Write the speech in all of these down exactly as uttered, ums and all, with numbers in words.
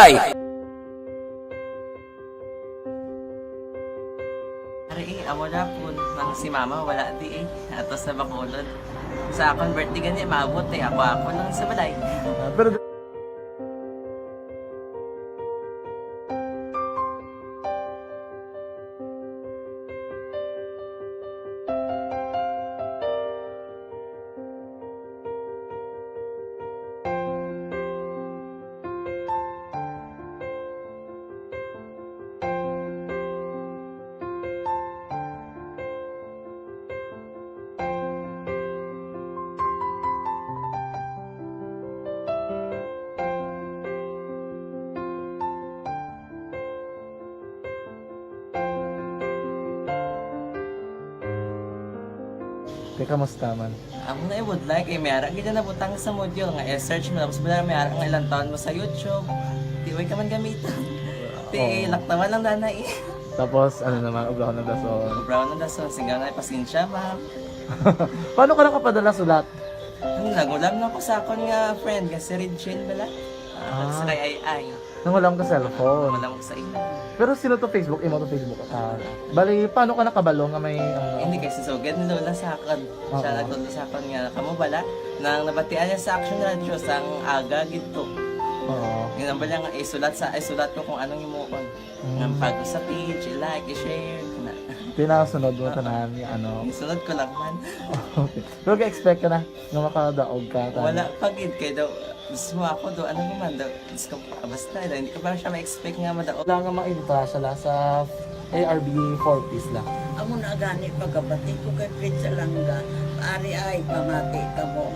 Ay! Ari, eh, amo na po. Ang si mama, wala di eh. Ato sa Bacolod. Sa akon birthday gani, maabot eh. Ako, ako lang sa balay. Ah, pero Te, kamusta man? Amo na, eh, budlay kay may ara gid na nabutang sa module nga i-search mo, tapos wala may ara nga ilang taon mo sa YouTube. Di way ka man gamiton. Ti, Oo. Laktawan lang dana, eh. Tapos, ano naman, obrahon ng dason. Obrahon ng dason, singga nga, pasensya, ma'am. Paano ka nakapadala sulat? Ano, nagulam na ko sa akon nga friend, nga si Regine bala. Ah, Ah. Sa kay Ay Ay. Nang wala ka cellphone. Wala ko sa imo. Pero sino to Facebook? Imo to Facebook? Ah, bali, paano ka nakabalo nga may, ano? Hindi, kay si Sugad ni Lola sa akon. Siya Oo. nagtudlo sa akon nga, kamo bala, nang nabatian niya sa Action Radio, sang aga gid to. Oo. Yun ang bala nga, isulat sa, isulat ko kung anong imuon. Mm. Nga pag sa page, i-like, i-share, na. Pinasunod mo Ah. tanan, ano? Isunod ko lang man. Okay. Pero ka-expect ka na nga makadaog ka, tani? Wala pa gid, kay daw, mismo ako daw, ano naman daw, Diyos ko, basta daw, hindi ko pa siya ma-expect nga madaog. Wala nga maibutang sila sa A R B four Ps lang. Amo na gani pagkabati ko kay Fritz Alanga, ari ay pamati kamo.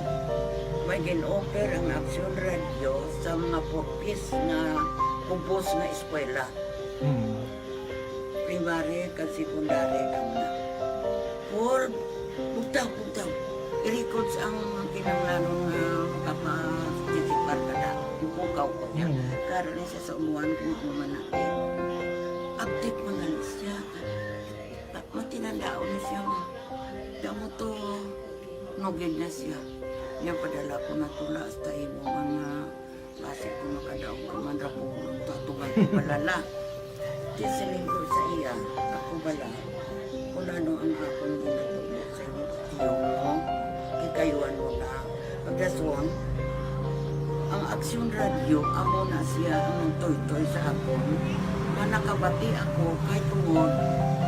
May gin-offer ang Action Radio sa mga four Ps nga kubos nga eskwela. Hmm. Primary kag secondary kamo na. Paul, bugtaw, bugtaw. I-records ang kinahanglanon nga makaparticipar ka na. Yung pukaw ko niya. Hmm. Karon ni siya sa umuan kung ano man na. Update mo na lang siya. Ma-, matinandaon na siya, ma. Damo to, nugid na siya. Niya padala ko na tula hasta imo mga Basi ko makadaog ka man ra ko, tatuman ko balala. Di siling ko sa iya, ako bala, kung ano ang akong ginatubo sa imo, tiyo mo, kikayuan mo na. Pagdason, ang Aksyon Radio, amo na siya ang nagtoytoy sa akon, nga nakabati ako kay tungod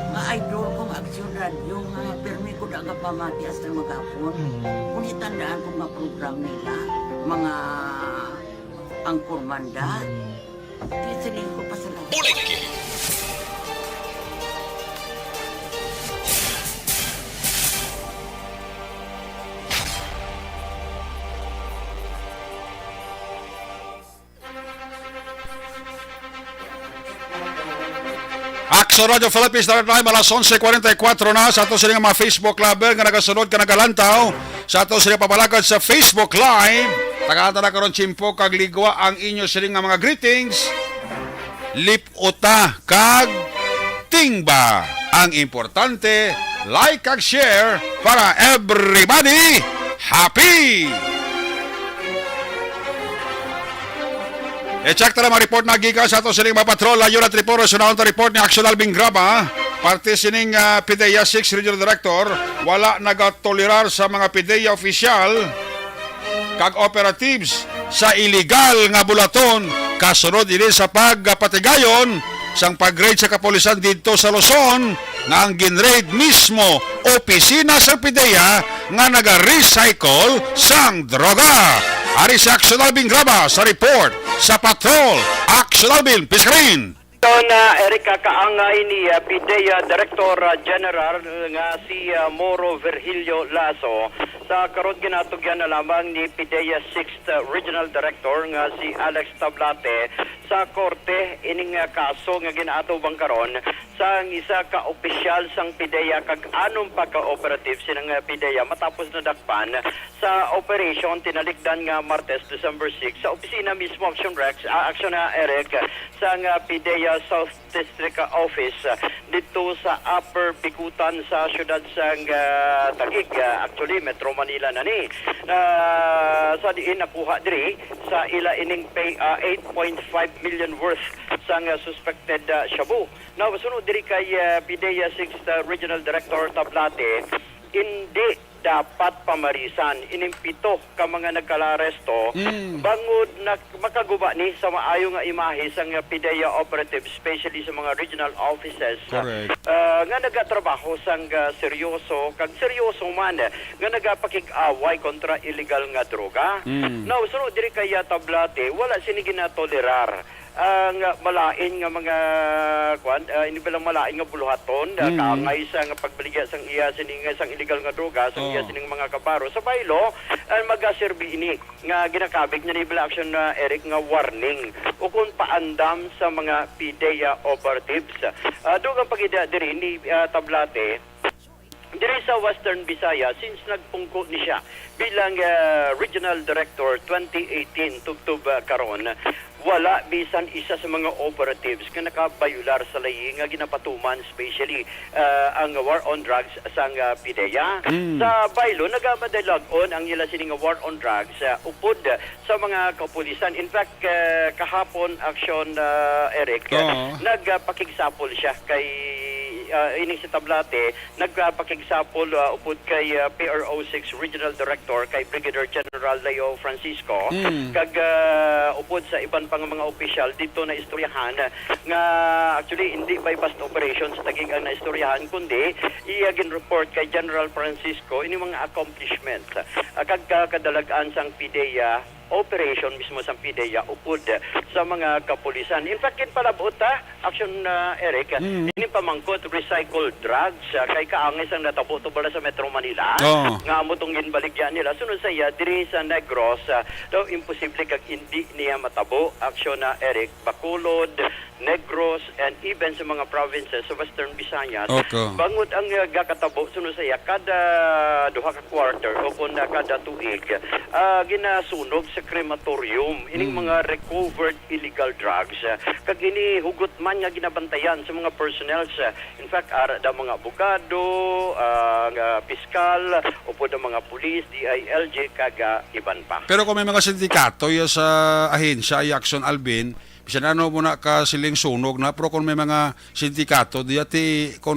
nga idol kong Aksyon Radio, nga pirmi ko da nga pamati hasta maghapon. Mm. Kung itandaan ko nga program nila, mga Ang Kurmanda. Mm. Di sila ko pasalamat. Buliki. Action Radio Philippines, dapat na alas onse cuarenta y cuatro na sa ato sila nga mga Facebook lover nga nagasunod, nga nagalantaw. Sa ato sila papalakad sa Facebook Live, tagaan ta na karon tiyempo kag ligwa ang inyo sini nga mga greetings. Lip-uta kag tingba. Ang importante, like kag share para everybody happy! I-check ta na mga report na gikan sa ato sining mga patrol. Layo na tripuro, sunahon ta report ni Action Alvin Graba. Parte sining, ah, PDEA six Regional Director, wala nagatolerar sa mga PDEA opisyal kag operatives sa iligal nga bulaton, kasunod ini sa pagpatigayon sang pag-raid sa kapulisan didto sa Luzon, nga ang gin-raid mismo opisina sang PDEA nga naga-recycle sang droga. Ari si Action Alvin Graba sa report sa Patrol. Action Alvin, Piskarin. Ito na Eric, kakaangay ni, ah, PDEA Director, ah, General nga si, ah, Moro Virgilio Lasso. Sa karon, ginatugyan na lamang ni PDEA Sixth, ah, Regional Director nga si Alex Tablate sa korte ining, ah, kaso nga ginaatubang karon sang isa ka opisyal sang PDEA kag anom pa ka operative sining, ah, PDEA matapos nadakpan sa operation tinalikdan nga Martes, December six, sa opisina mismo, Action Rex, ah, Action, ah, Eric, sang, ah, PDEA South District, ah, Office, ah, didto sa Upper Bicutan sa siyudad sang, ah, Taguig, ah, actually, Metro Manila na ni. Ah, sa diin nakuha diri sa ila ining pay, ah, eight point five million worth sang, ah, suspected, ah, shabu. Now, sunod diri kay, ah, PDEA Sixth, ah, Regional Director Tablate, hindi dapat pamarisan ining pito ka mga nagkalaresto Mm. bangod na makaguba ni sa maayo nga imahe sang, ah, PDEA operative, especially sa mga regional offices, ah, Correct. ah, nga nagatrabaho sang, ah, seryoso kag seryoso man, eh, nga nagapakig-away kontra illegal nga droga. Mm. Now, sunod diri kay, ah, Tablate, wala sini ginatolerar ang, ah, malain nga mga, kuwan, ah, ini bilang malain nga buluhaton, ah, Mm. kaangay sa nga pagbaligya sang iya sini nga sang illegal nga droga, sang iya Oh. sining mga kabaro. Sa baylo, ah, magaserbi ini nga ginakabig niya ni Bala Action na Eric nga warning o kung paandam sa mga PDEA operatives. Ah, dugang pagida diri ni, ah, Tablate, diri sa Western Visayas, since nagpungko ni siya bilang, ah, Regional Director twenty eighteen tubtob, ah, karon, wala bisan isa sa mga operatives nga nakabayular sa layi nga ginapatuman, especially, ah, ang war on drugs sang, ah, PDEA. Mm. Sa baylo, nagamadalagon ang ila sini nga war on drugs, ah, upod sa mga kapulisan. In fact, ah, kahapon, Action, ah, Eric, Oo. nagpakigsapol siya kay, ah, ining si Tablate, nagpakigsapol, ah, upod kay, ah, P R O six Regional Director kay Brigadier General Leo Francisco, Mm. kag, ah, upod sa iban pang mga opisyal dito na istoryahan, ah, nga actually hindi buy-bust operation sa tagig ang naistoryahan, kundi iya gin-report kay General Francisco ini mga accomplishments, ah, kag, ah, kadalag-an sang PDEA operation mismo sang PDEA upod sa mga kapulisan. In fact, ginpalabot ta, Action, ah, Eric, Mm. ini pamangkot recycled drugs, ah, kay kaangay sang natabo to bala sa Metro Manila, Oo. nga amo tong ginbaligya nila. Sunod sa iya, diri sa Negros, ah, daw imposible kag hindi niya matabo, Action, ah, Eric, Bacolod, Negros, and even sa mga provinces sa Western Visayas. Okay. Bangod ang, ah, gakatabo, sunod sa iya, kada duha ka quarter o kung na kada tuig, ah, ginasunog sa crematorium ining Mm. mga recovered illegal drugs. Ah, kag ini hugot man nga ginabantayan sa mga personnel sa, in fact, ara da mga abogado, ah, nga piskal, upod ang mga pulis, D I L G, kag, ah, iban pa. Pero kung may mga sindikato ya sa ahensya, ya Action Alvin, bisan ano mo na ka siling sunog na, pero kung may mga sindikato, di ati, kung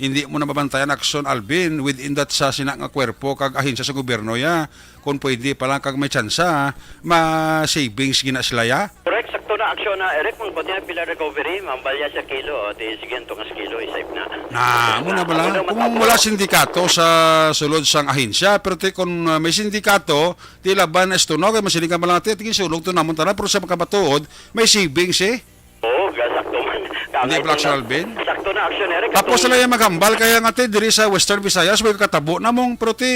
hindi mo na mabantayan, Action Alvin, within that sa sina nga kwerpo kag ahensya sa gobyerno, ya, kung pwede pa lang kag may tsansa, ma-savings gina sila, ya? Correct, sakto na, Action na, Eric, kung pwede na pila recovery, mambal ya sa kilo, o, di, sige, ito nga sa kilo, isave na. Na, amo na bala. Amo na Kung matabo. Wala sindikato sa sulod sang ahensya, pero ti, kung, uh, may sindikato, ti laban na isto, no? Kay masiling ka bala nga, ti, tingin sulog to namon tanan, pero sa makapatuod, may savings, eh. Oo, ga-, sakto man. Hindi Kangay pala, tong Action Alvin? Sakto na, Action Eric. Tapos Katong sila yung maghambal, kaya nga, ti, diri sa Western Visayas, may katabo na mong, pero ti,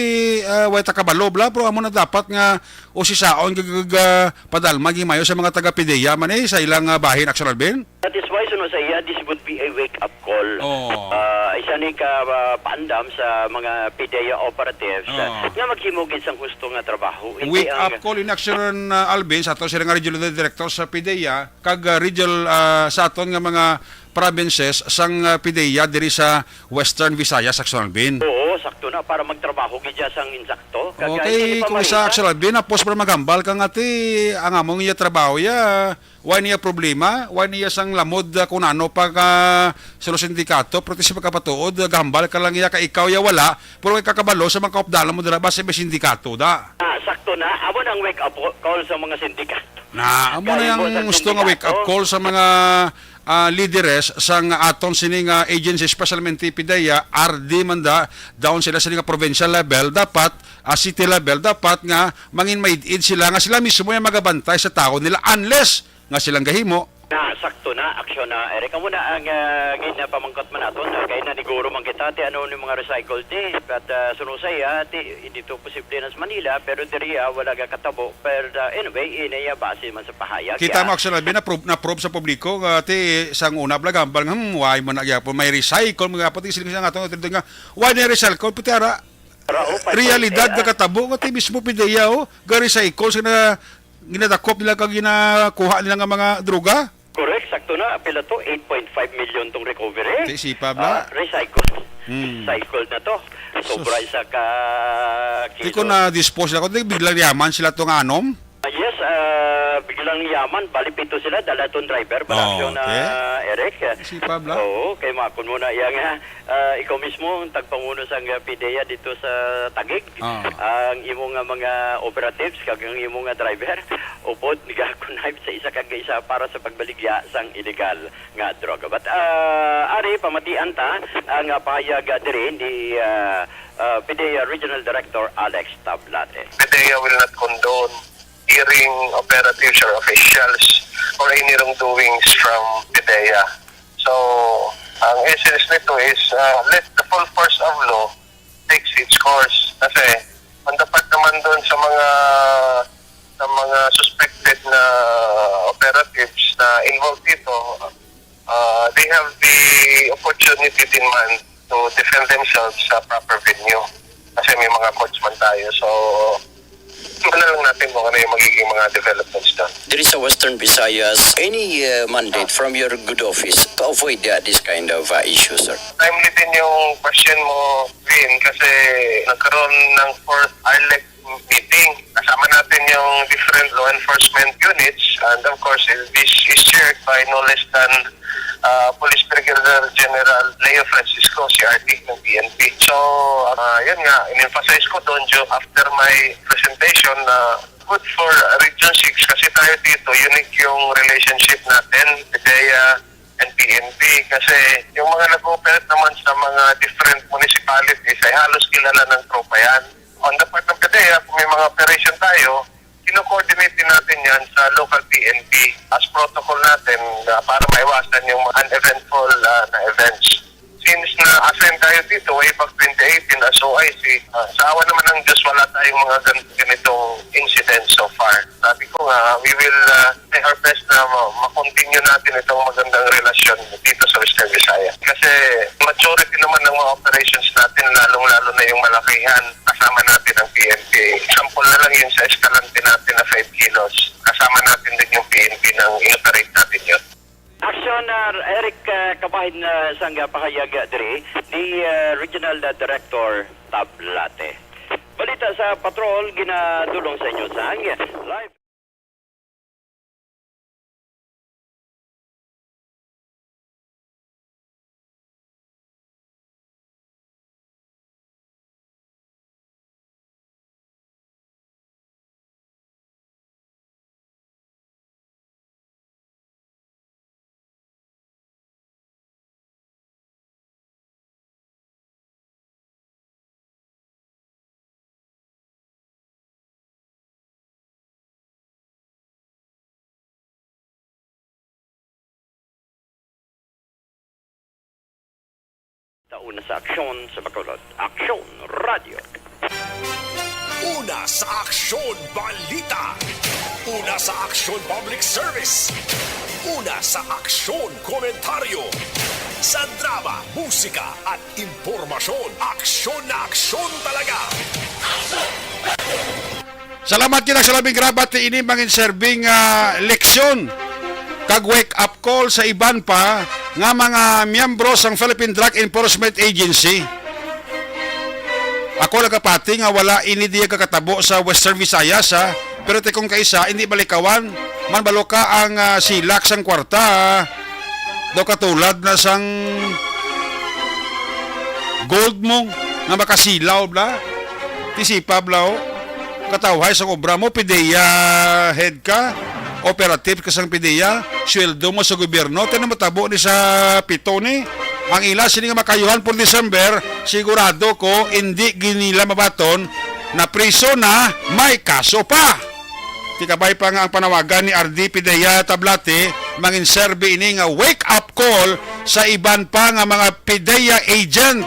ah, way takabalo, bla, pero amo na dapat nga usisaon, gag-, gag-, ah, padalma, gimayo sa mga taga-PDEA, man, eh, sa ilang, ah, bahin, Action Alvin? That is why, suno sa iya, this would be a wake-up call. Oo. Ah, isa ni ka, ah, paandam sa mga PDEA operatives, ah, Oo. nga maghimo gid sang husto nga trabaho. Hindi Wake ang up call in action, ah, Alvin, sa ato sila nga regional director sa PDEA, kag, ah, regional, ah, sa aton nga mga provinces sang, ah, PDEA diri sa Western Visayas, Action Alvin. Oo, sakto na para magtrabaho gid siya sang insakto. Kag, ah, Okay, hindi kung isa, pamarisan. Action Alvin, tapos para maghambal ka nga ti, ang among iya trabaho, ya, why niya problema? Why niya sang lamod, ah, kung ano pa ka sa sindikato, pero ti sa pagkapatuod, ah, gahambal ka lang iya, ka ikaw ya wala, pero kay kakabalo sa mga kaupdalan mo dira, basta may sindikato, da. Ah, sakto na. Amo nang wake up call sa mga sindikato. Na, amo na Kay yung mo sa gusto nga wake up sindikato. Call sa mga, ah, lideres sang aton sini nga agency, especialmente PDEA, R D man da, down sila sa nga provincial level, dapat, ah, city level, dapat nga mangin maid-id sila, nga sila mismo yung magabantay sa tao nila, unless nga silang gahimo. Na, sakto na, aksyon na, Eric. Amo na ang, ah, ginapamangkot man naton, ah, kay naniguro man kita, ti ano ni mga recycled ni, but, ah, sunusay, ah, ti, dito posible na sa Manila, pero diri, ah, wala ga katabo. Pero, ah, anyway, inaya base man sa pahayag, Kita ya. Mo, actually, na-prove, na-prove sa publiko, ah, ti, sang una, bla, gambal nga, hmm, why man na gyapon, may recycle, mga gyapon, ti, sila nga to, nga, why na recycle, puti ara, Para, oh, five point eight, realidad ah. Nga katabo, nga ti, mismo pideya, oh, ga-recycle, sa na, ginadakop nila, kag ginakuha nila nga mga droga. Correct, sakto na. Pila to? Eight point five million tong recovery. Ti, sipa, bla. Ah, recycle. Hmm. Recycled na to. Sobra Sus. Isa ka Ti kilo. Kung na-dispose na ko, ti biglang yaman sila to nga anom? Ah, yes, ah, Biglang yaman, bali pito sila, dala tong driver, bala Oh, aksyon na, okay. Eric. Sipab lang. Oo, kay makon mo na iya nga, ah, ikaw mismo ang tagpamuno sang, ah, PDEA dito sa Taguig. Ah. Ang imo nga mga operatives, kag ang imo nga driver, upod, nagakunay sa isa kag isa para sa pagbaligya sang illegal nga droga. But, ah, ari, pamatian ta ang, ah, pahayag, ah, diri ni, ah, ah, PDEA Regional Director Alex Tablate. PDEA will not condone hearing operatives or officials or any wrongdoings from PDEA. So, ang essence nito is, uh, let the full force of law takes its course. Kasi, on the part naman doon sa mga, sa mga suspected na operatives na involved dito, uh, they have the opportunity din man to defend themselves sa proper venue. Kasi may mga courts man tayo. So, tingnan lang natin kung ano yung magiging mga developments doon. There is a Western Visayas, any, uh, mandate from your good office to avoid, uh, this kind of, uh, issue, sir? Timely din yung question mo, Vin, kasi nagkaroon ng fourth R L E C meeting. Kasama natin yung different law enforcement units, and of course, this is shared by no less than, uh, Police Brigadier General Leo Francisco, C R T ng P N P. So, uh, yun nga, in-emphasize ko doon, after my presentation, na good for Region six kasi tayo dito, unique yung relationship natin, PDEA and P N P. Kasi yung mga nag-ooperate naman sa mga different municipalities ay halos kilala ng tropa yan. On the part ng PDEA, kung may mga operation tayo, kino-coordinate din natin yan sa local P N P as protocol natin na para maiwasan yung mga uneventful, ah, na events. Since na-assign tayo dito way back twenty eighteen as O I C, ah, sa awa naman ng Diyos, wala tayong mga gan-, ganitong incidents so far. Sabi ko nga, we will, ah, try our best na ma-, ma-continue natin itong magandang relasyon dito sa Western Visayas. Kasi majority naman ng mga operations natin, lalong-lalo na yung malakihan, kasama natin ang P N P. Example na lang yun sa Escalante natin na five kilos. Kasama natin din yung P N P nang inoperate natin yun. Aksyon, ah, Eric, ah, kabahin, ah, sang, ah, pahayag, ah, diri ni, ah, Regional, ah, Director Tablate. Balita sa Patrol, ginadulong sa inyo sang live. Taon na sa aksyon sa Bacolod. Aksyon Radio. Una sa aksyon, balita. Una sa aksyon, public service. Una sa aksyon, komentaryo. Sa drama, musika, at impormasyon, aksyon na aksyon talaga. Salamat kita sa labing grabat. Ini mangin serving, ah, leksyon kag wake-up call sa iban pa nga mga miyembro sang Philippine Drug Enforcement Agency. Ako nagapati nga wala ini diya kakatabo sa Western Visayas, ha? Pero tikong kaisa, hindi balikawan, man balo ka ang, ah, silak sang kwarta, ah. Daw katulad na sang gold mo nga makasilaw bla. Ti sipab bla, oh. Katawhay sang obra mo, PDEA head ka, operative ka sang PDEA, sweldo mo sa gobyerno, ti ano matabo ni sa pito ni? Ang ila sini nga makayuhan for December, sigurado ko, indi gid nila mabaton na priso na, may kaso pa. Ti kabay pa nga ang panawagan ni R D PDEA Tablate, mangin serbi ini nga wake-up call sa iban pa nga mga PDEA agent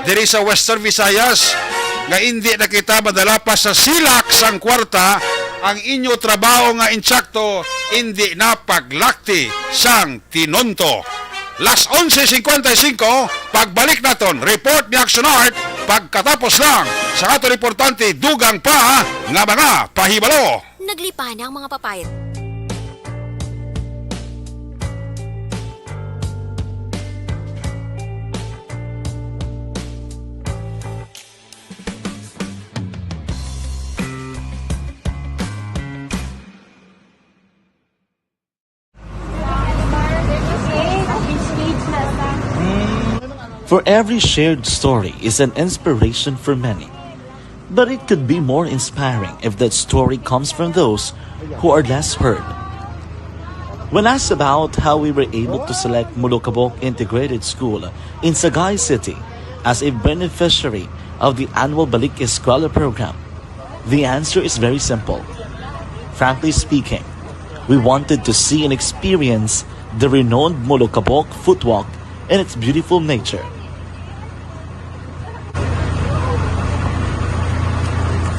diri sa Western Visayas, nga indi na kita madala pa sa silak sang kwarta. Ang inyo trabaho nga insakto, indi na paglakti sang tinunto. Las onse cincuenta y cinco, pagbalik naton, report ni Action Art, pagkatapos lang sa aton importante dugang pa nga mga pahibalo. Naglipana ang mga papayat. For every shared story is an inspiration for many. But it could be more inspiring if that story comes from those who are less heard. When asked about how we were able to select Molokabok Integrated School in Sagay City as a beneficiary of the annual Balik Eskwela program, the answer is very simple. Frankly speaking, we wanted to see and experience the renowned Molokabok Footwalk and its beautiful nature.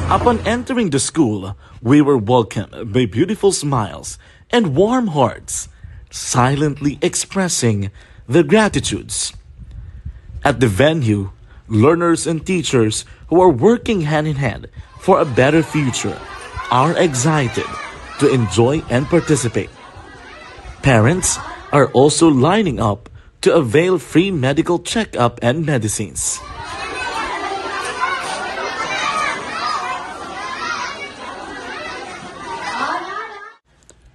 Upon entering the school, we were welcomed by beautiful smiles and warm hearts, silently expressing their gratitudes. At the venue, learners and teachers who are working hand in hand for a better future are excited to enjoy and participate. Parents are also lining up to avail free medical checkup and medicines.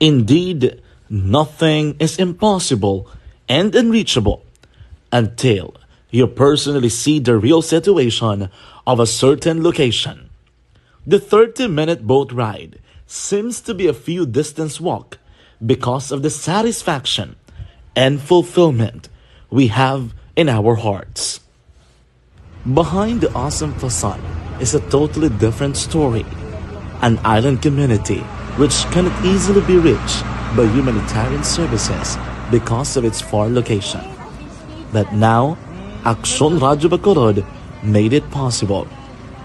Indeed, nothing is impossible and unreachable until you personally see the real situation of a certain location. The thirty-minute boat ride seems to be a few distance walk because of the satisfaction and fulfillment we have in our hearts. Behind the awesome facade is a totally different story. An island community which cannot easily be reached by humanitarian services because of its far location. But now, Aksyon Radyo Bacolod made it possible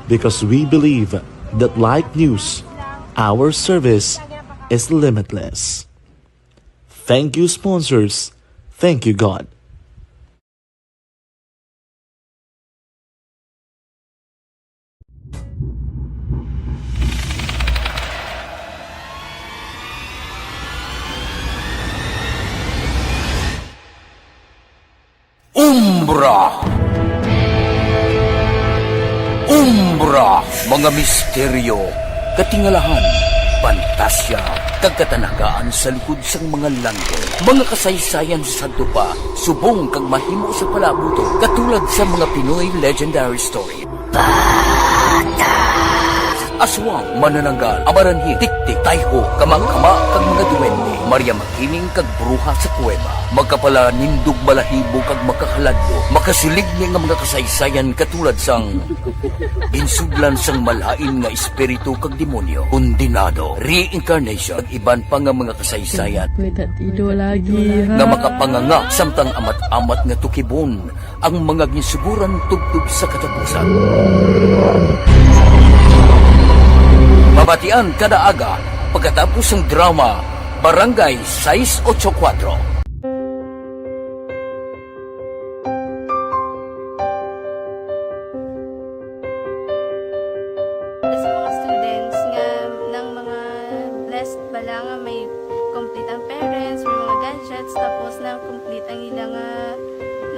because we believe that, like news, our service is limitless. Thank you, sponsors. Thank you, God. Umbra. Umbra, mga misteryo, katingalahan, pantasya, kag katanagaan sa likod sang mga langit. Mga kasaysayan sa sadto pa, subong kag mahimo sa palabuton, katulad sa mga Pinoy legendary story. Aswang, manananggal, amaranhit, tiktik, tayho, kamakama, kag mga duwende. Maria Makining kag bruha sa kuweba. Makapalanindog, balahibo, kag makakaladlok. Makasiling ni nga mga kasaysayan katulad sang ginsudlan sang malain nga espiritu kag demonyo, kondenado, reincarnation, kag iban pa nga mga kasaysayan May tatido lagi, ha? nga makapanganga samtang amat-amat nga tukibon ang mga ginsuguran tubtob sa katapusan. Mabatian kada aga pagkatapos sang drama Barangay sais ocho kuwatro. Sa mga students nga nang mga blessed bala nga may complete ang parents, may mga gadgets, tapos na complete ang ila nga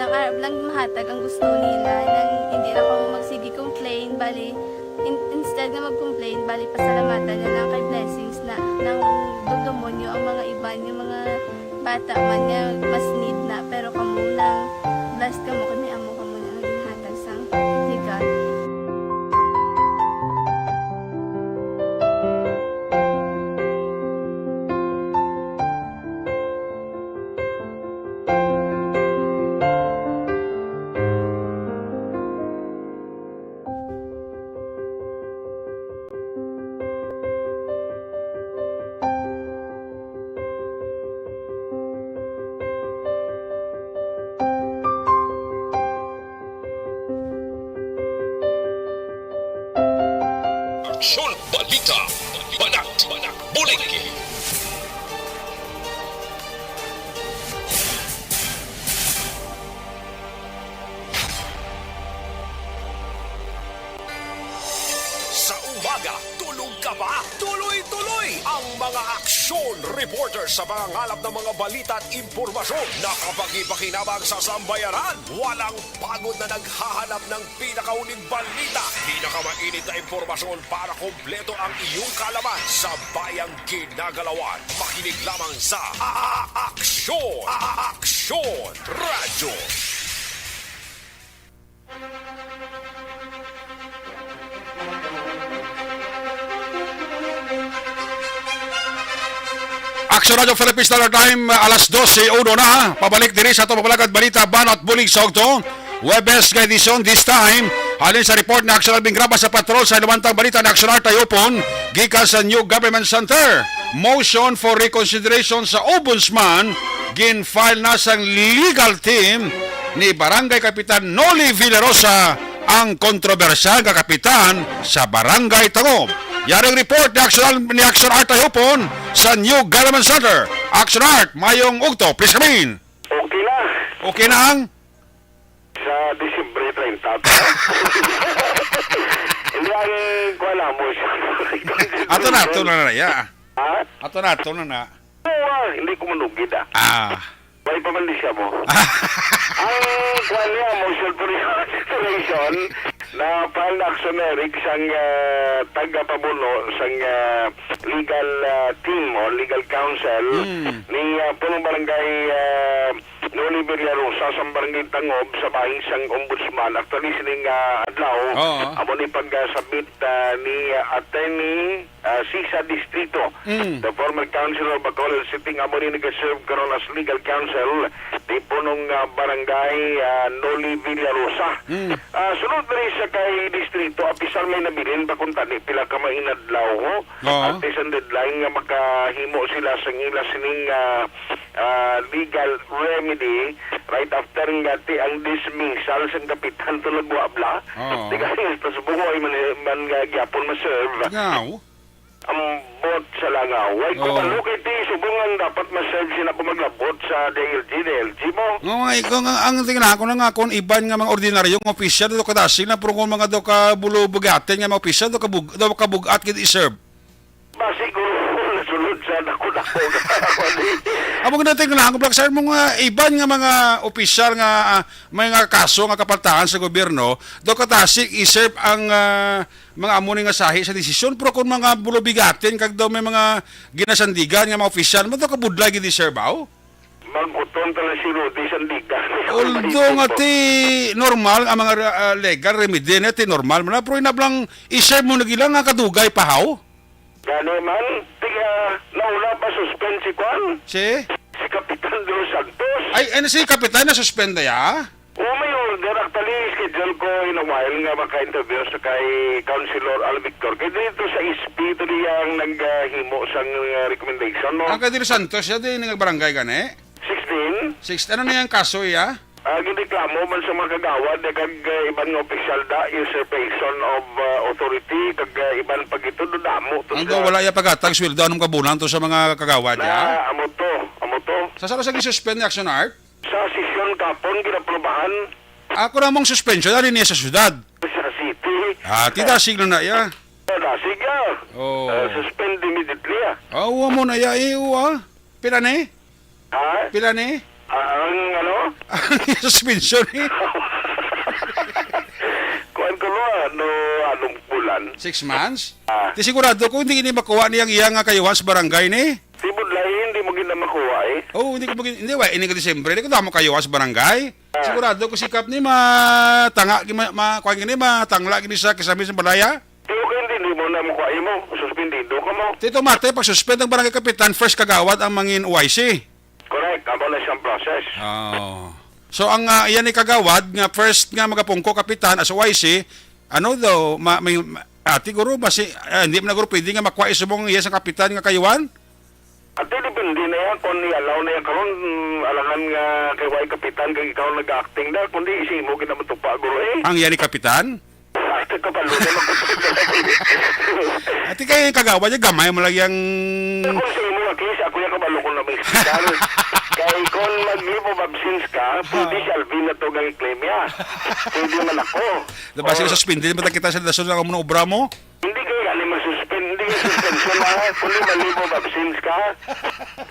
nang arab lang mahatag ang gusto nila, nang hindi na ko magsige complain, bali, in-, instead nga mag-complain, bali, pasalamatan na lang kay blessings na nang dumdumonyo ang mga iban nga mga bata man nga mas need na, pero kamo lang, blessed kamo kay may amo kamo na nga ginhatag sang ni God. Aksyon, balita, banat, bulig. Sa umaga, tulog ka ba? Tuloy-tuloy ang mga aksyon reporter sa pangangalap ng mga balita at impormasyon na kapagi-pakinabang sa sambayanan. Walang pagod na naghahanap ng pinakauling balita, pinakamainit na impormasyon para kompleto ang iyong kaalaman sa bayang ginagalawan. Makinig lamang sa A-, A-, Aksyon, A-, A-, Aksyon Radyo. Action Radio Philippines Standard Time, alas dose uno na. Pabalik diri sa ato mapalagad balita, banat bulig sa ugto. Webes nga edisyon, this time, halin sa report ni Action Alvin Graba sa patrol sa lumantang balita ni Action Art Ayupon, gikan sa New Government Center. Motion for reconsideration sa Ombudsman, gin-file na sang legal team ni Barangay Kapitan Noli Villarosa ang kontrobersyal nga kapitan sa Barangay Tangob. Yaring report ni Action, ni Action Art Ayupon sa New Government Center. Action Art, mayong ugto. Please come in. Okay na. Okay na ang? Sa Disyembre treinta. Hindi, ang kuha na mo siya. Ato na, ato na na, ya. Ha? Ato na, ato na na. Oo, ah, hindi ko manugid, ah. Ah. May pamandisya mo. Ang kuwan niya, motion for reconsideration na file action na Eric sang, ah, tagapamuno sang, ah, legal, ah, team o legal counsel Hmm. ni, ah, punong barangay, ah, Noli Villarosa sa barangay Tangob sa bahin sang ombudsman. Actually, sining, ah, adlaw, Oo. amo ni pag-submit, ah, ni, ah, attorney ah, Sisa Distrito, Mm. the former councilor of Bacolod City, nga amo ni nag-serve karon as legal counsel ni punong, ah, barangay, ah, Noli Villarosa. Mm. Ah, sunod diri sa kay distrito, apisar may nabilin pa kung tani pila ka mga inadlaw, ho? Oo. At least ang deadline nga makahimo sila sa ila sining, ah, ah, legal remedy right after nga ti ang dismissal sa kapitan to nagwa bla. Oo. Di ka rin, pasubong mo, ay man, man nga gyapon ma-serve. Ngaw. Ambot sa langaw. Way Oo. kabalo kay ti subong ang dapat ma-serve sila kung maglabot sa D L G, D L G mo. Oo, nga, ikaw nga, ang tingnan ko na nga kung iban nga mga ordinaryong opisyal, daw kadasig na, pero kung mga daw ka bulo-bugatin nga mga opisyal, daw kabug-, daw kabugat gid i-serve. Ba, siguro, nasulod sa dako-dako nga, ano eh. Amo nga natin nga, ang Black Star, mga iban nga mga opisyal nga, ah, may nga kaso nga kapaltahan sa gobyerno, daw kadasig i-serve ang, ah, mga amo ni nga sahi sa desisyon, pero kung mga bulo-bigatin kag daw may mga ginasandigan nga mga opisyal, mo daw kabudlay gid i-serve, aw? Magutom ka lang si Rudy Sandigan. Although nga ti normal ang mga, ah, legal remedy na ti normal man na, pero inablang i-serve mo na gila nga kadugay pa, haw? Gani man, tiga nauna pa suspend si Kwan. Si? Si Kapitan De Los Santos. Ay, ano si Kapitan na suspend na ya? Oo, may order. Actually, schedule ko in a while nga maka-interview sa kay Councilor Al Victor. Kay dito sa S P, ito niya ang naghimo sang, uh, recommendation, no? Ang kay De Los Santos, siya din nagbarangay gani? Sixteen. Six, ano na yung kaso, iya? Ah, ginreklamo man sa mga kagawad, eh, kag, eh, iban nga opisyal da, usurpation of, ah, authority, kag, eh, iban pag ito, damo to. Ang siya. Daw wala iya paghatag sweldo, anong kabulan to sa mga kagawad, ya? Na, amo to, amo to. Sa saro sa gisuspend ni Action Art? Sa sesyon kapon, ginaprobahan. Ako na mong suspension, ano niya sa syudad? Sa city. Ah, tita, sige na, ya. Wala, sige. Oh. Ah, suspend immediately, ah. Ah, uwa mo na, ya, eh, uwa. Pila ni? Ha? Pila ni? Ah, ang ano? Ang suspension ni? Kuwan ko, no, ano, anong bulan? Six months? Ah. Di sigurado ko hindi ini makuha niyang iya nga kayuhan sa barangay ni? Di budlay, hindi mo gina makuha eh. Oh, hindi ko magin-, hindi, wa, ini ka Disyembre, hindi ko damo kayuhan sa barangay. Ah. Sigurado ko sikap ni matanga, ma, ma, kuwan gini, matangla gini sa kisame sa balaya. Pero kung hindi, hindi mo na makuha mo, suspendido ka mo. Tito Mate, pag suspend ang barangay kapitan, first kagawad ang mangin O I C. Correct, amo na siyang process. Oo. So, ang, ah, iyan ni kagawad nga first nga magapungko kapitan as O I C, ano daw, ma-, may, ma-, ati guro, basi, ah, hindi man na guro pwede nga makuha isubong iya sa kapitan nga kayuan? Ate, depende na yan kung i-allow na yan karon, mm, alangan nga kay way kapitan kag ikaw nag-acting na, kundi isi mo ginamatupa, guro, eh. Ang iyan ni kapitan? Ate, kabalo na magpapagdala. Ate, kay kagawad niya, gamay mo lang yang Kung sa imo nga case, ako yung kabalo kung na may hospital. Kay kung mag-leave of absence ka, pwede Ah. si Alvin na to nga i-claim niya. Pwede man ako. Diba, sila Oh. suspended, ba't kita sa dason ang mga obra mo? Hindi kayo gani mag-suspend, hindi kayo suspension na, kundi mag-leave of absence ka.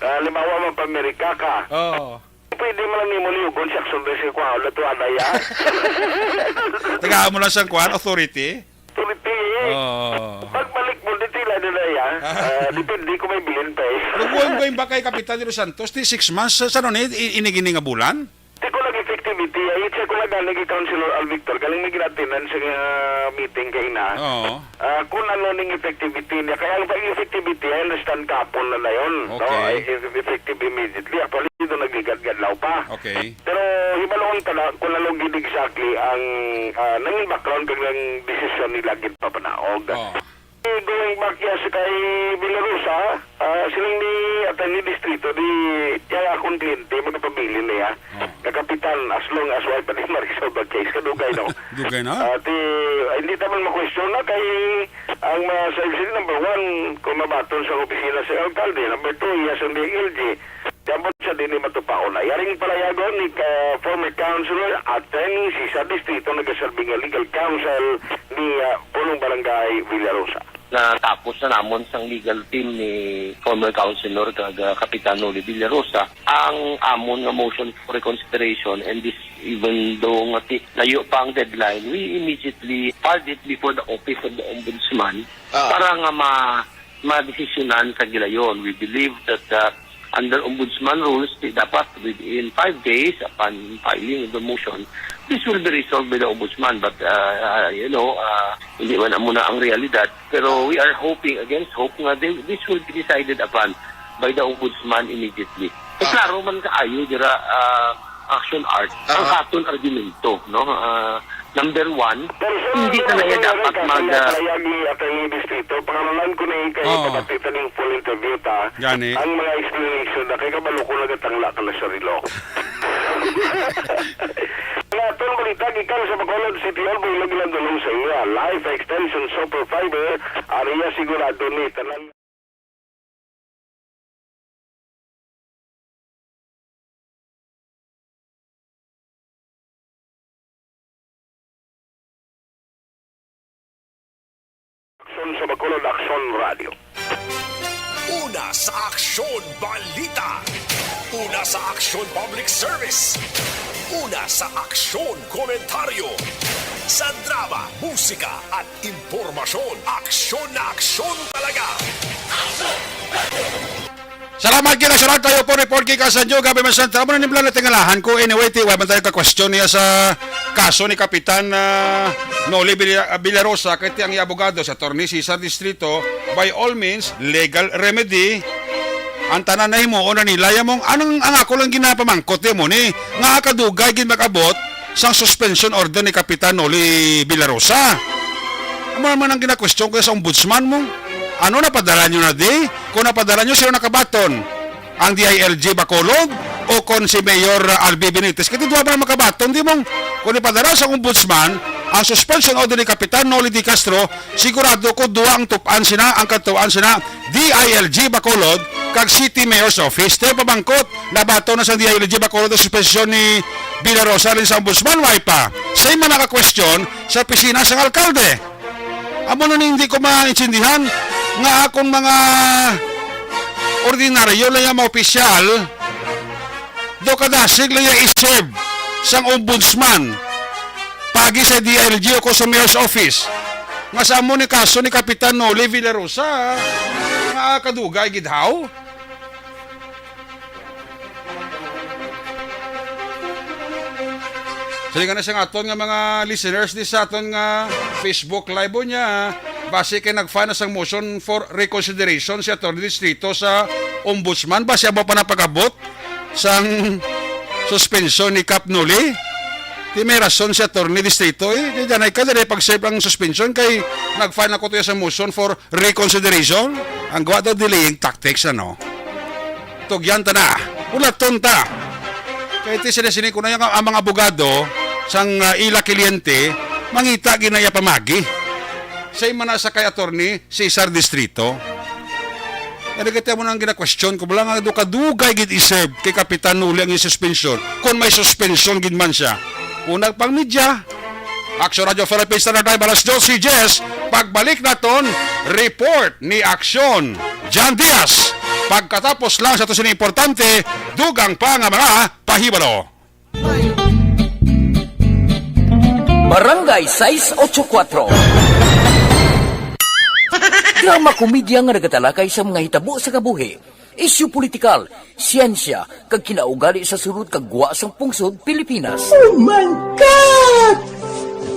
Ah, halimbawa, magpa-Amerika ka. Oo. Pwede man lang nimo liugon si Action Rex kay kuhaon na to, anay, ah. Tagaan mo lang siyang kuwan, authority? Authority, eh. Oo. Pagbalik mo, di tila na na, ya. Ah, depende kung may bilin pa, eh. Luguan ko yung bakay Kapitan de los Santos, di six months, sa, sa ano ni, i-, inigini nga bulan? Di ko nag-effect Effectivity, ay, i-check ko na gani kay Councilor Al Victor, galing may gina-attend-an sa, ah, meeting kay ina. Oo. Ah, kung ano ning effectivity niya. Kaya ang pag-effectivity, I understand, kahapon na na yun, no? Okay. Ay, eff-, effective immediately. Actually, doon nagligad-gadlaw pa. Okay. Pero hibaluon pa na kung ano gid exactly ang, ah, nangin background kag ang desisyon nila gid papanaog. Oo. Going back ya sa kay Villarosa, ah, siling ni Attorney Distrito, di, ya akong kliyente, magpabilin niya. Oh. Nga kapitan, as long as wala pa ni Marisol Bagkais, kadugay, no? Dugay na? Ah, ti, hindi naman ma-question na kay ang mga sa number one, kung mabaton sa opisina sa alkalde, number two, iya sa D I L G. Dapat sa dili matupaon na. Yaring palayagon ni ka, former councilor, Attorney Cesar Distrito, nagaserbi nga legal counsel ni, ah, Punong Barangay Villarosa. Natapos na namon sang legal team ni former councilor kag, ah, Kapitan Noli Villarosa ang amon nga motion for reconsideration, and this, even though nga ti-, layo pa ang deadline, we immediately filed it before the office of the ombudsman. Ah. Para nga ma-, madesisyonan sa gilayon. We believe that, uh, under ombudsman rules, di dapat within five days upon filing of the motion, this will be resolved by the ombudsman. But, uh, uh, you know, uh, hindi man amo na ang realidad. Pero we are hoping against hope nga they, this will be decided upon by the ombudsman immediately. Eh, Ah. klaro man kaayo dira, uh, Action Art, ang Ah. aton argumento, no? Uh, number one, Pero, sir, hindi na lang dapat mag, ah, pahayag ni Attorney Distrito, pangalanan ko na yung kayo Oo. Pagkakita ng full interview, ta. Gani. Ang mga explanation na kay kabalo ko nagatangla ka na sa relo. Nga atong balita, gikan sa Bacolod City Hall, Boylo, ginadulong sa inyo, ah, Life Extension Super Fiber, area sigurado ni tanan. Aksyon sa Bacolod, Aksyon Radio. Una sa Aksyon Balita. Una sa Aksyon Public Service. Una sa Aksyon Komentaryo. Sa drama, musika, at impormasyon, aksyon na aksyon talaga. Salamat, Gina. Salamat kayo po. Report kay Kasanjo, Gabi Masanta. Amo na ni Blan na tingalahan ko. Anyway, ti, wa man tayo ka-question niya sa kaso ni Kapitan, ah, Noli Villa-, Villarosa, kay ti ang iya abogado sa Attorney Cesar Distrito, by all means, legal remedy. Ang tanan na himuon na nila. Yamong, anong ang ako lang ginapamangkot, yamo ni, nga kadugay gid mag-abot sang suspension order ni Kapitan Noli Villarosa. Amo naman ang gina-question ko sa ombudsman mo. Ano, napadala nyo na di? Kung napadala nyo, sino nakabaton? Ang D I L G Bacolod o kon si Mayor, uh, Albi Benitez? Kaya duwa man ang makabaton, di mong kung ipadala sa ombudsman ang suspension order ni Kapitan Noli D. Castro, sigurado ko duwa ang tupan sina, ang katuan sina, D I L G Bacolod kag City Mayor's Office. Tayo pamangkot, nabaton na sa D I L G Bacolod ang suspension ni Villarosa rin sa ombudsman, way pa. Sa mga question sa opisina sang alkalde. Amo na ni hindi ko maintindihan nga akong mga ordinaryo lang yung mga opisyal, do kadasig lang yung isib sang ombudsman, pagi sa D I L G o ko sa mayor's office. Nga sa amo ni kaso ni Kapitan Noli Villarosa, nga kadugay gid haw. Silingan na sa aton nga mga listeners di sa aton nga Facebook Live niya. Basi kay nag-file na sang motion for reconsideration si Attorney Distrito sa Ombudsman. Basi amo pa napag-abot sang suspension ni Kap Noli. Di may rason si Attorney Distrito, eh. Di janay ka, dali pag-serve ang suspension kay nag-file na ko to sa motion for reconsideration, ang gawa daw delaying tactics, ano? Tugyan ta na, ulaton ta. Kay ti sila sini ko na yung, ang mga abogado sang, ah, ila kliyente, mangita ginaya pamagi. Sa imana sa kay Attorney Cesar Distrito. Ano kita mo nang gina-question ko, wala nga do kadugay gid isib kay Kapitan Noli ang suspension, kung may suspension gid man siya. Unag pang media, Aksyon Radio Philippines Standard Time, alas dose diyes. Pagbalik naton, report ni Aksyon Jan Diaz. Pagkatapos lang sa to sini importante, dugang pa nga mga pahibalo. Barangay sais ocho kuatro. Drama komedya nga nagatalakay sa mga hitabo sa kabuhi. Isyu politikal, siyensya, kag kinaugali sa sulod kag gwa sang pungsod Pilipinas. Oh my God!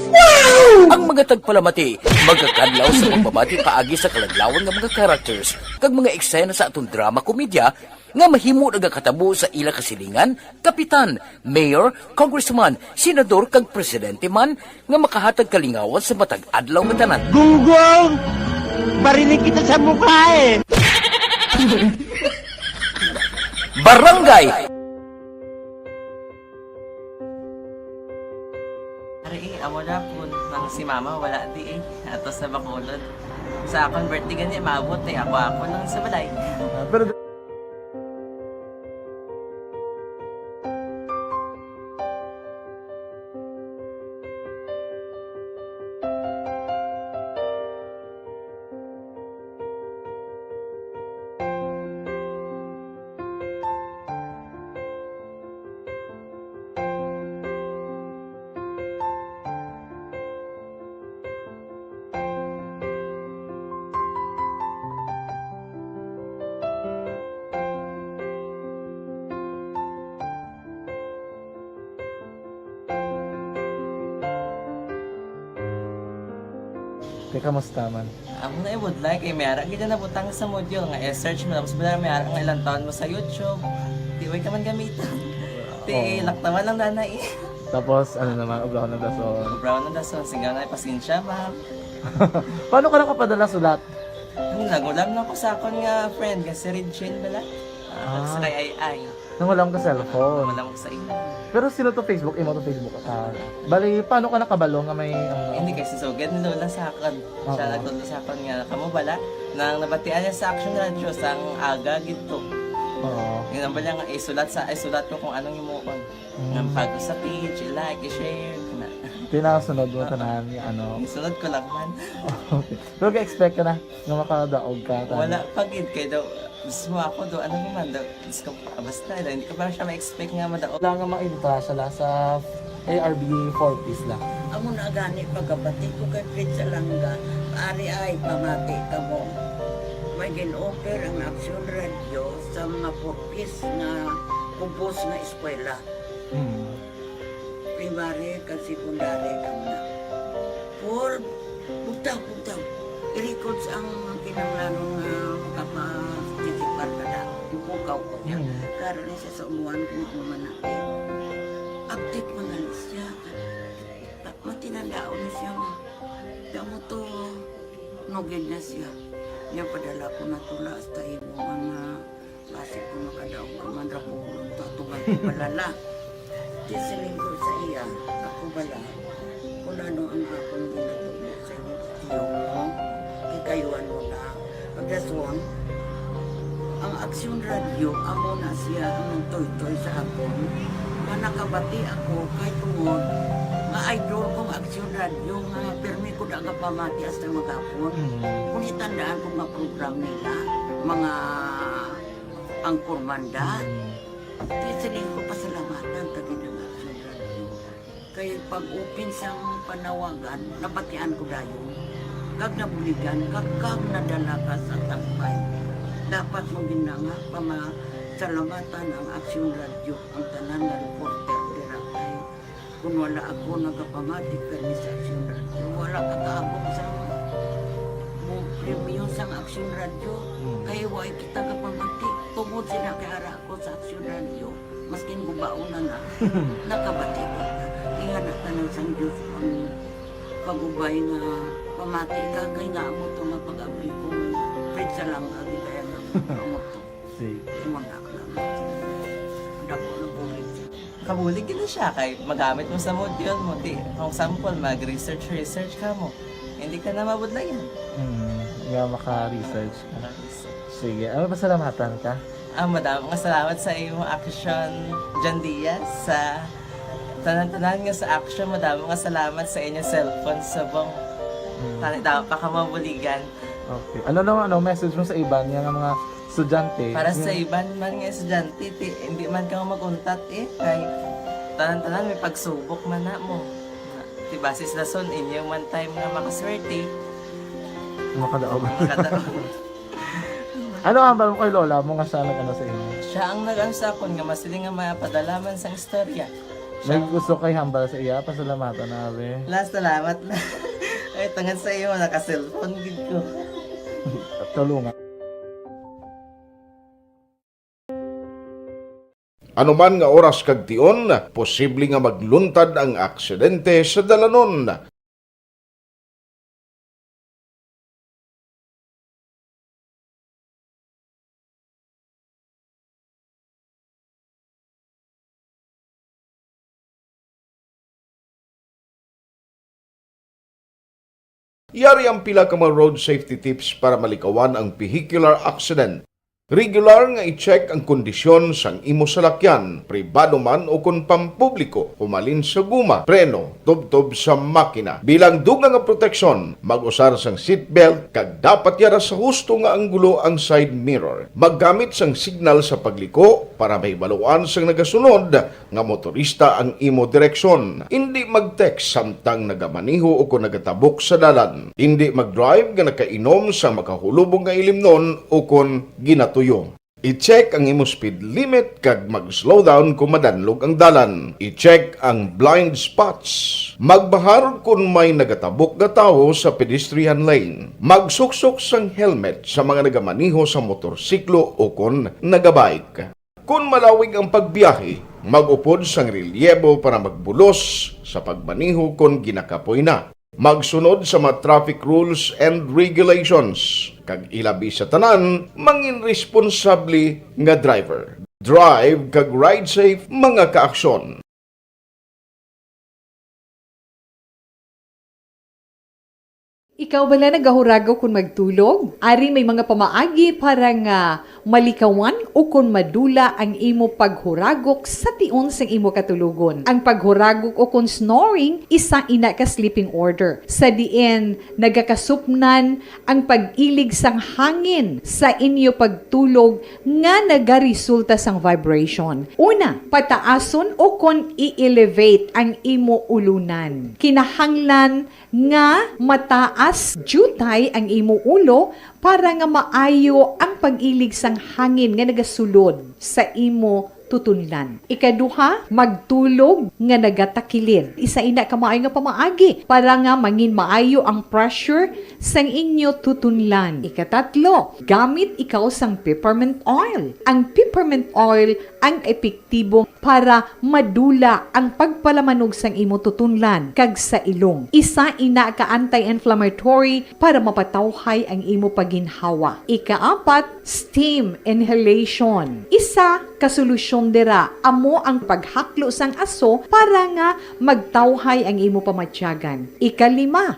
Wow! Ang mga tagpalamati magakadlaw sa pagbabati paagi sa kaladlawan nga mga characters kag mga eksena sa aton drama komedya nga mahimo nagakatabo sa ila kasilingan, kapitan, mayor, congressman, senador, kag presidente man nga makahatag kalingawan sa matag adlaw nga tanan. Gunggong! Bariling kita sa mukha eh! Barangay! Ari eh, amo na po nang si mama wala di eh. Ato sa Bacolod. Sa akong birthday gani, maabot eh. Ako-ako lang sa balay. Ah, pero Kay kamusta man? Amo na ibudlay kay may ara gid na butang sa module nga i-search mo, tapos wala may ara nga ilang taon mo sa YouTube. Di way ka man gamiton. Ti Oo. Laktawan lang na eh. Tapos ano naman, ubraw na dason. Ubraw na dason, sige na, pasensya, ma'am. Paano ka nakapadala sulat? Hmm, nagulam na ko sa akon nga friend nga si Regine bala. Ah, Ah. Sa kay Ay Ay. Nang wala ka cellphone. Wala ko sa imo. Pero sino to Facebook? Imo to Facebook account. Bali, paano ka nakabalo nga may, ano? Hindi kay si Sugad ni Lola sa akon. Oo. Siya nagtudlo sa akon nga kamo bala nang nabatian niya sa Action Radio sang aga gid to. Oo. Yun ang bala nga isulat sa, isulat ko kung anong imuon. Mm. Nga pag sa page, i-like, i-share, kana. Tinasunod mo Oo. tanan nga ano. Isunod ko lang man. Okay. Pero ka-expect ka na nga makadaog ka, tama? Wala pa gid kay daw, gusto mo ako daw, ano naman daw, gusto ko, ah, basta daw, hindi ko pa siya ma-expect nga madaog. Wala nga mainta siya la sa A R B four Ps la. Amo na gani pagkabati ko kay Fred Salanga, ari ay pamati kamo. May gin-offer ang Action Radio sa mga four Ps nga kubos nga eskwela. Hmm. Primary kag secondary kamo na. Paul, bugtaw, bugtaw. I-records ang kinahanglanon nga makaparticipar ka na. Ipukaw ko niya. Mm. Karon ni siya sa umuan kung ano man na. Update man gani siya. Ta-, matinandaon na siya nga. Kamo to, nugid na siya. Niya padala ko na tula hasta imo mga Basi kung makadaog ka man ra ko, tutugan ko bala la. Di siling ko sa iya, ako bala, kung ano ang akong ginatudlo sa inyo, tiyo mo, ikayuan mo na. Pagdason, ang Aksyon Radio, amo na siya ang nagtoytoy sa akon. Nga nakabati ako, kay tungod, nga idol kong Aksyon Radio, nga pirmi ko daga pamati hasta maghapon. Mm. Kung itandaan ko nga program nila, mga ang Kurmanda. Mm. Kaya siling ko pasalamatan ta gid ang Action Radio. Kay pag-open sang panawagan, nabatian ko dayon. Kag nabuligan, kag, kag nadala ka sa tampay. Dapat mo gid na nga pamasalamatan ang Action Radio, ang tanan nga reporter dira kay Kung wala ako nagapamati permi sa Aksyon Radio, wala ka kaabot sa mo premyo sang Aksyon Radio. Mm. Kay way kita gapamati. Tungod sila kay ara ako sa Aksyon Radio, maskin gubaon na na, nakabati ko. Ingana tanan sang Diyos ang pagubay nga pamati ka, kay nga amo to nga pag-abli ko, Fred Salanga, di kaya nga amo to. Sige. Wala ka lang. Dako na bulig. Kabulig gid na siya kay magamit mo sa module mo. Ti, kung sample, mag-research, research ka mo. Hindi ka na mabudlayan. Mm, nga maka-research ka. Maka-research. Sige, ano, pasalamatan ka? Ah, madamo nga salamat sa imo Action, John Diaz, sa tanan-tanan nga sa Action. Madamo nga salamat sa inyo cellphone subong. Mm. Tani, damo pa ka mabuligan. Okay. Ano naman, ano, message mo sa iban nga mga estudyante? Para sa Yung iban man nga estudyante, ti, hindi man ka mag-untat eh. Kay tanan-tanan may pagsubok man na mo. Ti, basis lason, inyo man time nga makaswerte. Makadaog. Makadaog. Ano ang hambal mo kay lola mo nga siya nag-ano sa imo? Siya ang nag-ano sa akon nga masiling nga mapadala man sang istorya. May gusto kay hambal sa iya, pasalamatan na, abi. La, salamat na. Ay, tungod sa imo, naka-cellphone gid ko. Tulungan. Anuman nga oras kag tion, posible nga magluntad ang aksidente sa dalanon. Yari ang pila ka mga road safety tips para malikawan ang vehicular accident. Regular nga i-check ang kondisyon sang imo salakyan, pribado man o kon pampubliko, humalin sa guma, preno, tubtob sa makina. Bilang dugang nga proteksyon, mag-usar sang seatbelt kag dapat yara sa husto nga anggulo ang side mirror. Maggamit sang signal sa pagliko para mahibaluan sang nagasunod nga motorista ang imo direksyon. Indi mag-text samtang nagamaneho o kon nagatabok sa dalan. Indi mag-drive nga nakainom sa makahulubong nga ilimnon o kon ginatuyo. I-check ang imo speed limit kag mag-slow down kon madanlog ang dalan. I-check ang blind spots. Magbahar kon may nagatabok nga tawo sa pedestrian lane. Magsuksok sang helmet sa mga nagamaneho sa motorsiklo o kon nagabike. Kon malawig ang pagbiyahe, mag-upod sang relyebo para magbulos sa pagmaneho kon ginakapoy na. Magsunod sa mga traffic rules and regulations, kag ilabi sa tanan, mangin responsable nga driver. Drive kag ride safe, mga kaaksyon. Ikaw bala nagahuragok kon magtulog? Ari may mga pamaagi para nga malikawan o kon madula ang imo paghuragok sa tion sang imo katulogon. Ang paghuragok o kon snoring, isa ina ka sleeping order, sa diin nagakasupnan ang pag-ilig sang hangin sa inyo pagtulog nga nagaresulta sang vibration. Una, pataason o kon i-elevate ang imo ulunan. Kinahanglan nga mataas diutay ang imo ulo para nga maayo ang pag-ilig sang hangin nga nagasulod sa imo tutunlan. Ikaduha, magtulog nga nagatakilid. Isa ina ka maayo nga pamaagi para nga mangin maayo ang pressure sang inyo tutunlan. Ikatatlo, gamit ikaw sang peppermint oil. Ang peppermint oil ang epektibo para madula ang pagpalamanog sang imo tutunlan kag sa ilong. Isa ina ka anti-inflammatory para mapatawhay ang imo pagginhawa. Ikaapat, steam inhalation. Isa ka solusyon dira amo ang paghaklo sang aso para nga magtawhay ang imo pamatyagan. Ikalima,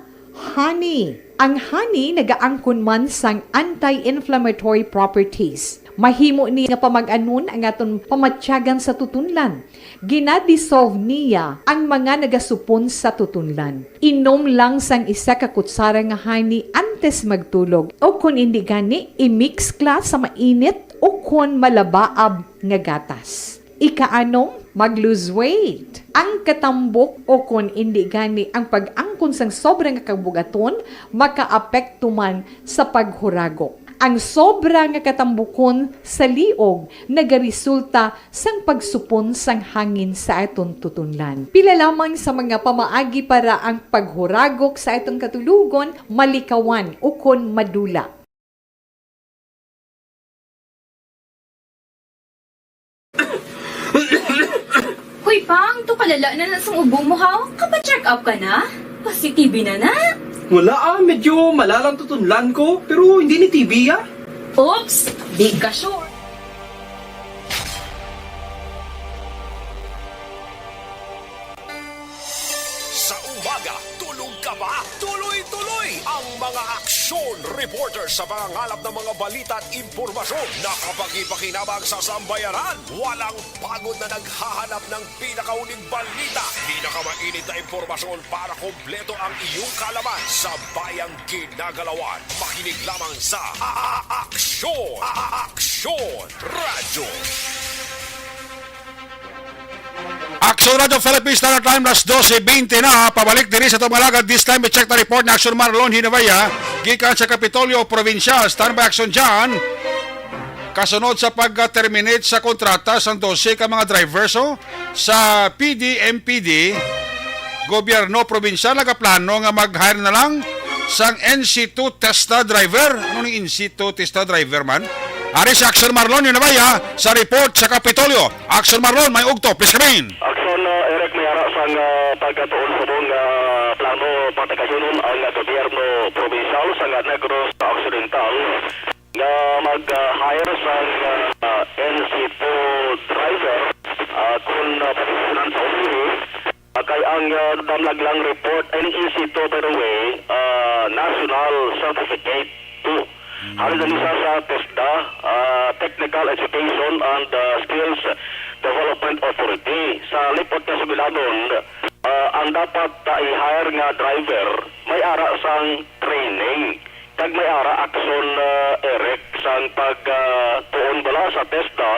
honey. Ang honey nagaangkon man sang anti-inflammatory properties. Mahimo ni nga pamag-anon ang aton pamatyagan sa tutunlan. Gina-dissolve niya ang mga nagasupon sa tutunlan. Inom lang sang isa ka kutsara nga honey antes magtulog, o kon indi gani, i-mix ka sa mainit o kon malabaab nga gatas. Ikaanom, mag-lose weight. Ang katambok o kon indi gani ang pag-angkon sang sobra nga kabug-aton makaapekto man sa paghuragok. Ang sobra nga katambukon sa liog nagaresulta sang pagsupon sang hangin sa aton tutunlan. Pila lamang sa mga pamaagi para ang paghuragok sa aton katulogon malikawan ukon madula. Hoy, Pang, tukalala na na sang ubo mo, ha? Kapa-check up ka na? Positive na na? Wala, ah. Medyo malalang tutunlan ko, pero hindi ni T B, ah. Oops! Di ka sure. Sa umaga, tulog ka ba? Tuloy-tuloy ang mga aksyon reporter sa pangangalap ng mga balita at impormasyon na kapagi-pakinabang sa sambayanan. Walang pagod na naghahanap ng pinakauling balita, pinakamainit na impormasyon para kompleto ang iyong kaalaman sa bayang ginagalawan. Makinig lamang sa A-, A-, Aksyon, A-, A-, Aksyon Radyo. Aksyon Radyo Philippines, Standard Time, alas dose bente na. Pabalik diri sa atong mga alagad. This time, i-check na report ni Aksyon Marlon Hinabaya gikan sa Kapitolyo Provincial. Standby, Aksyon John. Kasunod sa pag-terminate sa kontrata sang dose ka mga drivers, oh, sa P D M P D, gobyerno probinsyal nagaplano nga mag-hire na lang sang N C two TESDA driver. Ano ning N C two TESDA driver man? Ari si Action Marlon, yun na ba, ya? Sa report sa Kapitolyo. Action Marlon, may ugto, please come in. Action, uh, Eric, may ara sang, uh, pagkatuon subong nga plano patakayonon ang, uh, gobyerno probinsyal sa Negros Occidental nga mag-hire sang, ah, N C two driver, ah, kon, ah, posisyonan sa ulihi. Ah, kay ang, ah, damlag lang report, ay, ning N C two, by the way, ah, National Certificate two. Halin na ni siya sa TESDA, ah, Technical Education and, ah, Skills Development Authority. Sa lipot nga sugilanon, ah, ang dapat, ah, i-hire nga driver may ara sang training. Kag may ara action, ah, Eric, sang pag, ah, tuon bala sa TESDA,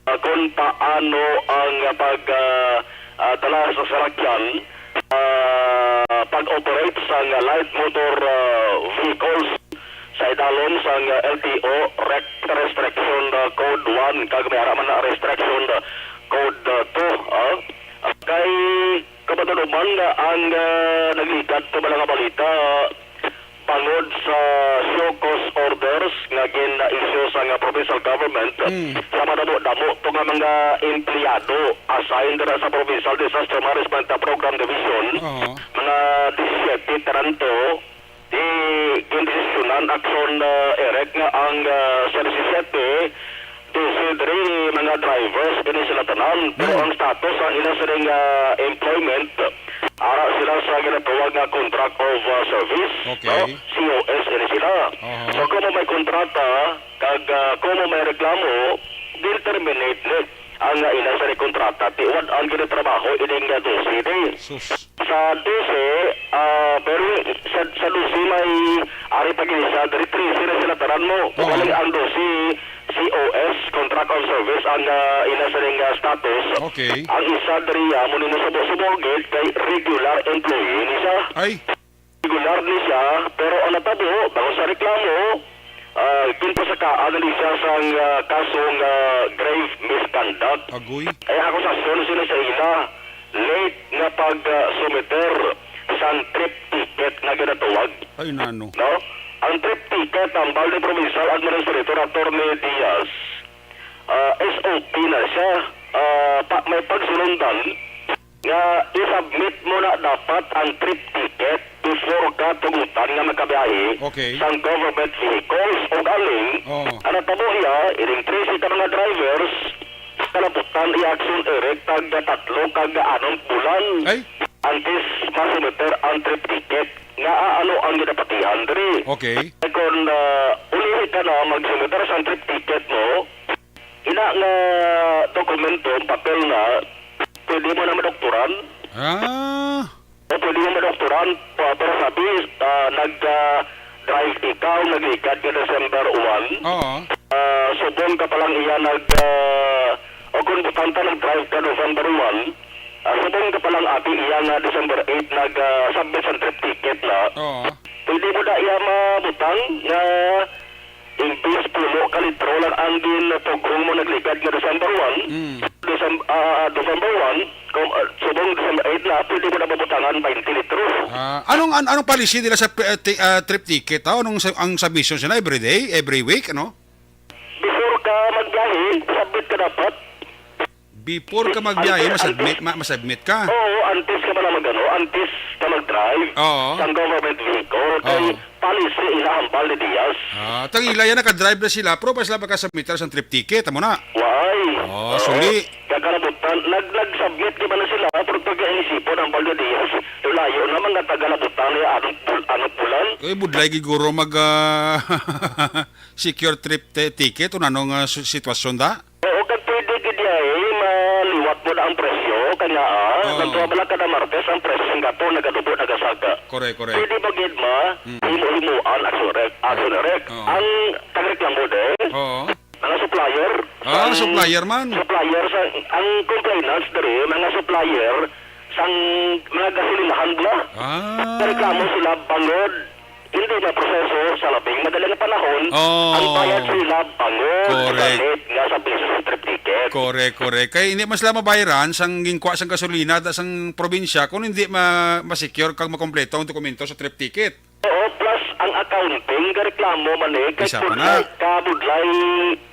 ah, kung paano ang pag, ah, ah, dala sa salakyan, ah, pag-operate sang light motor, ah, vehicles sa idalom sang, ah, L T O rec-, Restriction, ah, Code one, kag may ara man na Restriction, ah, Code, ah, two, ah. Kay kabatunuban nga ang, ah, nagligad sa mga balita, bangod sa show cause orders nga gin-issue sang provincial government Mm. sa madamo-damo to nga mga empleyado assigned dira sa Provincial Disaster Management Program Division, Oo. mga disisiete tanan to, di gindesisyonan action, ah, Eric, nga ang, ah, sa disisiete, dose diri mga drivers ini sila tanan. Pero Mm. ang status ang ila sining, ah, employment, ara sila sa ginatawag nga contract of, ah, service, Okay. no? C O S ini sila. Aha. So, kung may kontrata, kag, ah, kung may reklamo, gin-terminate ni ang, ah, ila sa kontrata. Tiwad ang ginatrabaho ining, ah, dose ni. Sus. Sa dose, ah, pero sa, sa dose may ari pa gid siya, diri trese na sila tanan mo. Oo. Kung galing ang dose, C O S, contract of service, ang, ah, ila sining, ah, status. Okay. Ang isa diri, ah, mo nimo subo-subo gid kay regular employee ni siya. Ay. Regular ni siya, pero ang natabo, bangod sa reklamo, ah, ginpasakaan na ni siya sang, ah, kasong, ah, grave misconduct. Agoy. Ay akusasyon sila sa ila, late nga pag, ah, sumiter sang trip ticket nga ginatawag. Ay, nano. No? Ang trip ticket, ang Balde Provincial Administrator Attorney Diaz, ah, S O P na siya. Ah, pa, may pagsulundan nga i-submit mo na dapat ang trip ticket before ka tugutan nga magkabiyahe Okay. sang government vehicles. Ug aling, Oh. ang natabo iya, ining trese ka mga drivers, kalabutan i-action, Eric, tag tatlo kag anong bulan Ay. antes masumiter ang trip ticket. Nga, ah, ano ang ginapatihan diri? Okay. Kung, ah, ulihi ka na magsumiter sa trip ticket mo, ina nga dokumento, papel na, pwede mo na madoktoran. Ah. O pwede mo madoktoran, pa-, pero sabi, ah, nag, ah, drive ikaw, nagligad ka December one. Oo. Ah, subong ka pa lang iya nag, ah, o kung butang ka, nag-drive ka November one, ah, subong ka pa lang abi iya nga December eight nag, ah, submit sa trip ticket na. Oo. Pwede mo na iya mabutang nga imbis pulo ka litro lang ang gintughong mo nagligad nga December one, Mm. Decem-, ah, December one, kung, ah, subong December eight na, pwede mo na mabutangan twenty litro. Ah, anong an-, anong policy nila sa, eh, ti-, ah, trip ticket, ha? Anong sa, ang submission sila? Every day? Every week, ano? Before ka magbiyahe, submit ka dapat. Before ka magbiyahe, Antes, masubmit, antes. ma-, masubmit ka. Oo, antes ka pala mag-ano, antes ka mag-drive Oo. sang government vehicle. Kay Oo. policy ina hambal ni Diaz. Ah, tang ila yan, naka-drive na sila, pero pa sila makasubmit sang trip ticket, amo na. Why? Oh, Oo. suli. Kagarabutan, nag-, nag-submit di ba na sila? Pero pag inisipon ang Balde Diaz, layo na mga taga-Labutan, eh, anong pul-, anong pulan? Eh, budlay gid guro mag, ah, secure trip ti-, ticket, o nanong, ah, su-, sitwasyon da? Oo, kag pwede gid ya, eh, maliwat mo na ang presyo, kanya, ah, Oo. nagtuwa bala kada Martes ang presyo sang gato, nagadubo, nagasaka. Correct, correct. Pwede ba gid ma-, Mm. himo-himoan, action rec-, action rec-, Oo. ang tagreklamo din? Oo. Mga supplier. Ah, Ang supplier man. supplier sa, ang complainants diri, mga supplier sang mga gasolinahan bala. Ah. Reklamo sila bangod hindi maproseso sa labing madali nga panahon, Oh. ang bayad sila bangod sa Correct. late nga submission sa trip ticket. Correct, correct. Kay hindi man sila mabayaran sang gingkuha sang gasolina da sang probinsya kung hindi ma-, ma-secure kag makompleto ang dokumento sa trip ticket. Oo, plus ang accounting, gareklamo man eh, kay Isa pa pud na. Kabudlay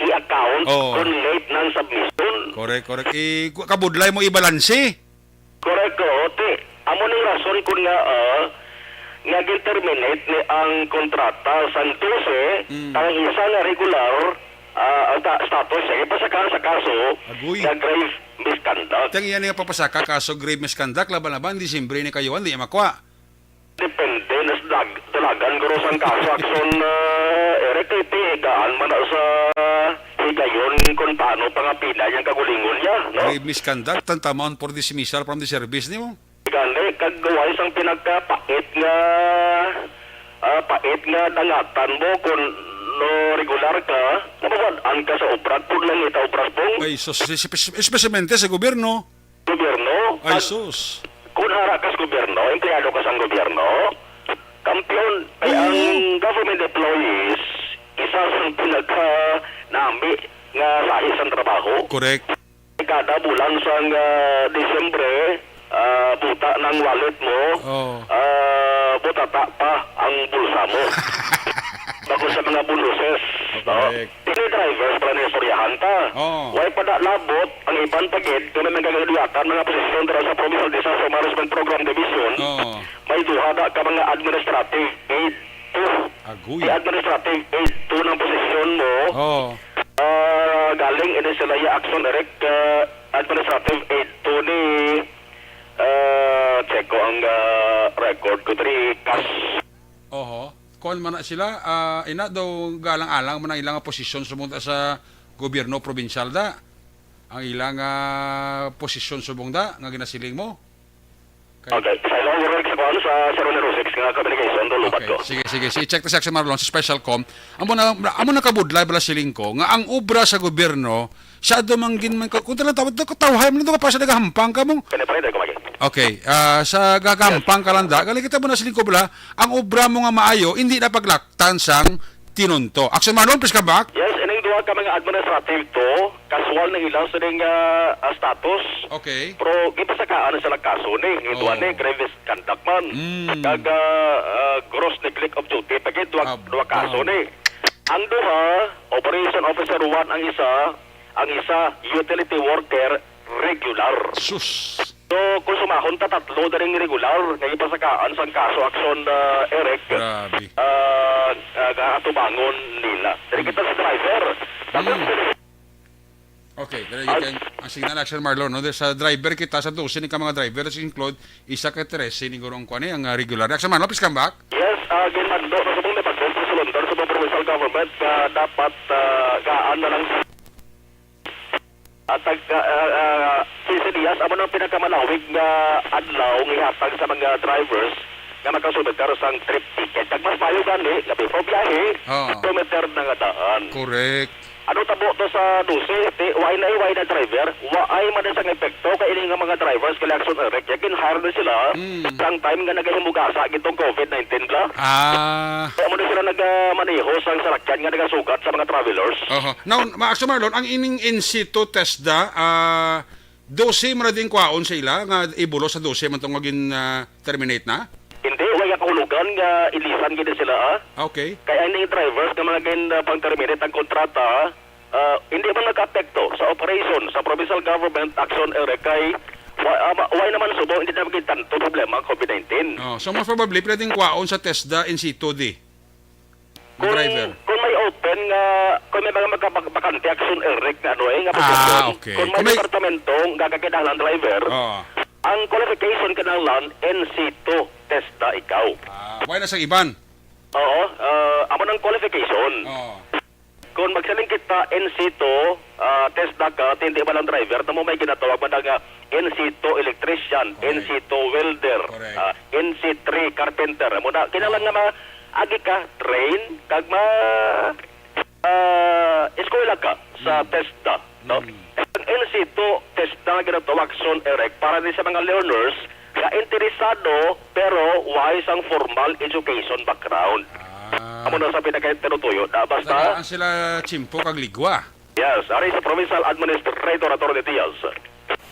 i-account Oo. kung late ng submission. Correct, correct. I-, kabudlay mo ibalanse. Correct, oo. Ti, amo ning rason kun nga, ah, nga gin-terminate ni ang kontrata sang dose, Mm. ang isa nga regular, ah, ang ta-, status siya, ipasaka sa kaso Agoy. nga grave misconduct. Tang iya nga papasaka kaso grave misconduct, laban-laban, Disyembre ni kayo, hindi makwa. Depende na sa dag-, dalagan guro sang kaso, Action, ah, Eric, kay ti higaan man na sa higayon kung paano pangapila niyang kagulingon niya, no? Grave misconduct, tantamahon for dismissal from the service nimo. Gani, kag way sang pinagkapait nga, ah, pait nga dangatan mo kung no regular ka, mababad-an ka sa obra, kung langita obras pong Ay, so, si, si, especialmente sa gobyerno. gobyerno. Ay, Kag sus. Kung hara ka sa gobyerno, empleyado ka sa gobyerno, kampiyon, kay ang Oo. government employees, isa sa pinagkanami nga sahi sang trabaho. Correct. Kada bulan sang, ah, Disyembre, ah, buta ng wallet mo, Oh. ah, butata pa ang bulsa mo. Bako sa mga bonuses, no? Correct. Pili drivers para na istoryahan ta. Oh. Way pa da labot ang iban pa gid nga may mga gagayatan mga posisyon dira sa Provincial Disaster Management Program Division. Oh. May duha da ka mga administrative aid two. Agoy. Di administrative aid two ng posisyon mo. Oh. Ah, galing ini sila ya Action Direct, ah, administrative aid two ni, ah, check ko ang, ah, record ko diri, cash. Oho. Kuan man na sila, ah, ina daw galang-alang man ang ilang posisyon subong da sa gobyerno probinsyal da. Ang ilang, ah, posisyon subong da nga ginasiling mo. Kay Okay. Sa ilang work sa kuan sa zero zero six nga communication, to lubat Okay, ko. sige, sige. Si check ta si Action Marlon sa special com. Amo na, amo na kabudlay bala siling ko nga ang obra sa gobyerno siya do man gin man ko, kung talagang tawag ko tawhay man do pa sa nagahampang ka mo. Kani pa rin ko magi. Okay, ah, sa gagahampang ka lang da, gali kita mo na siling ko bala, ang obra mo nga maayo, hindi na paglaktan sang tinunto. Action Marlon, please come back. Yes, ining duha ka mga administrative to, casual na ila sa ning, ah, ah, status. Okay. Pero gipasakaan na sila kaso ni, ning duha Oh. ni, grave misconduct man. Mm. Kag, ah, ah, gross neglect of duty, pag duha, Ab-, duha kaso oh. ni. Ang duha, operation officer one ang isa, ang isa, utility worker, regular. Sus. So, kung sumahon ta, tatlo na ring regular nga ipasakaan sang kaso aksyon, ah, Eric. Grabe. Ah, ah, atubangon nila. Diri kita sa driver. Tapos, Mm. Okay, dali Ang kita ang, ang signal action, Marlon, no? Sa driver kita, sa dosi ni ka mga driver, si include, isa ka trese, ni guro ang kuwan, eh, ang, ah, regular. Action, Marlon, please come back. Yes, ah, ginmando na subong ni Pagdong sa Sulundar sa mga provincial government nga dapat, ah, gaan na lang At tag-, ah, ah, ah, si Elias, amo nang pinakamalawig nga adlaw nga ihatag sa mga drivers nga makasubmit sang trip ticket. Kag mas maayo gani nga before biyahe, Oo. kilometer na nga daan. Correct. Ano tabo to sa dose? Ti, why na, why na driver? Why man sa epekto kay ini nga mga drivers kay Action Eric, ya gin-hire na sila Mm. sang time nga nagahimugasa gitong covid nineteen bla. Ah. Kaya mo na sila nagamaneho sang salakyan nga nagasugat sa mga travelers. Oho. Now, ma-, Action Marlon, ang ining in situ TESDA, ah, dose man na din kwaon sa ila nga ibulos sa dose man tong nga gin, ah, terminate na? Hindi, wala kahulugan nga ilisan gid sila, ah. Okay. Kaya ang drivers nga mga gin, ah, pang-terminate ang kontrata, ah, hindi man nagkaapekto sa operation sa provincial government action area kay wa-, ah, ma-, why naman subo, hindi naman gid tanto problema ang covid nineteen. Oh, so most probably, pwedeng kwaon sa TESDA in situ di. Kung, Driver. kung may open nga, kung may mga magka-, bak-, bakante action Eric nga ano eh, nga Ah, posisyon, okay. kung may Kung may departamento nga kakinahanglan driver, Oo. ang qualification kinahanglan in situ TESDA ikaw. Ah, why na sa iban? Oo, ah, amo nang qualification. Oo. Kung magsiling kita in situ, ah, TESDA ka, hindi ba lang driver, namo may ginatawag man nga in situ electrician, Correct. in situ welder, Correct. ah, in situ carpenter. Amo na, kinahanglan nga ma-, agi ka, train, kag ma-, ah, eskwela ka sa Mm. TESDA, no? Mm. Ang in situ TESDA nga ginatawag, Son Eric, para ni sa mga learners, Nga interesado, pero way sang formal education background. Ah. Amo na sa pinakatinutuyo na basta Tagaan sila tiyempo kag ligwa. Yes, ari sa Provincial Administrator, Attorney Diaz.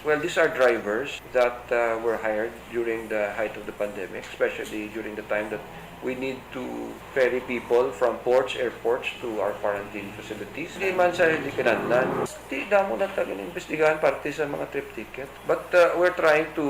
Well, these are drivers that, uh, were hired during the height of the pandemic, especially during the time that we need to ferry people from ports, airports to our quarantine facilities. Di man sa di kinahanglan. Di damo na tayo imbestigahan parte sa mga trip ticket. But, uh, we're trying to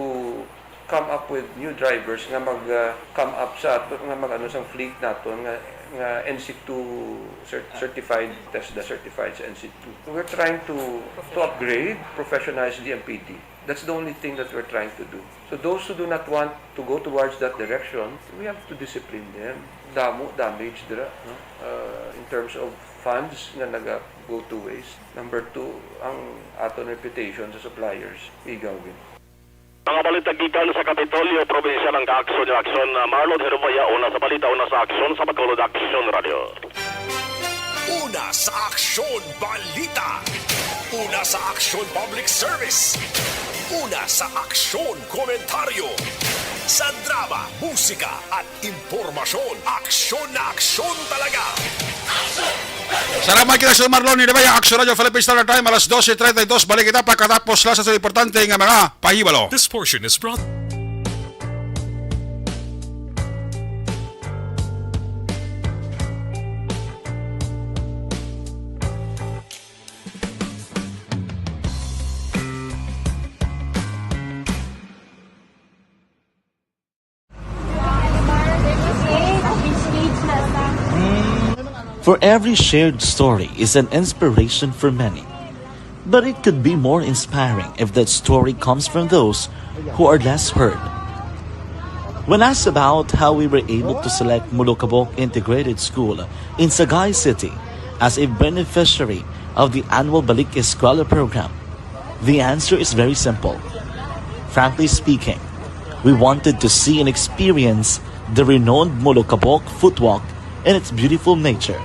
come up with new drivers nga mag, uh, come up sa ato, nga mag, ano, sang fleet naton nga, nga N C two cert-, certified, TESDA certified sa N C two. We're trying to, to upgrade, professionalize the M P D. That's the only thing that we're trying to do. So those who do not want to go towards that direction, we have to discipline them. Damo damage dira, no? Uh, in terms of funds nga naga go to waste. Number two, ang aton reputation sa suppliers, igaw gid. Mga balita gikan sa Kapitolyo, Probinsya ng Kaaksyon, Aksyon, uh, Marlon Herubaya, una sa balita, una sa aksyon, sa Bacolod Aksyon Radio. Una sa aksyon, balita. Una sa aksyon, public service. Una sa aksyon, komentaryo. Sa drama, musika, at impormasyon. Aksyon na aksyon talaga. Salamat kita, Sir Marlon Herubaya. Aksyon Radio Philippine Standard Time, alas dose treinta y dos. Balik kita pagkatapos lang sa importante nga mga pahibalo. This portion is brought For every shared story is an inspiration for many. But it could be more inspiring if that story comes from those who are less heard. When asked about how we were able to select Molokabok Integrated School in Sagay City as a beneficiary of the annual Balik Eskwela program, the answer is very simple. Frankly speaking, we wanted to see and experience the renowned Molokabok Footwalk and its beautiful nature.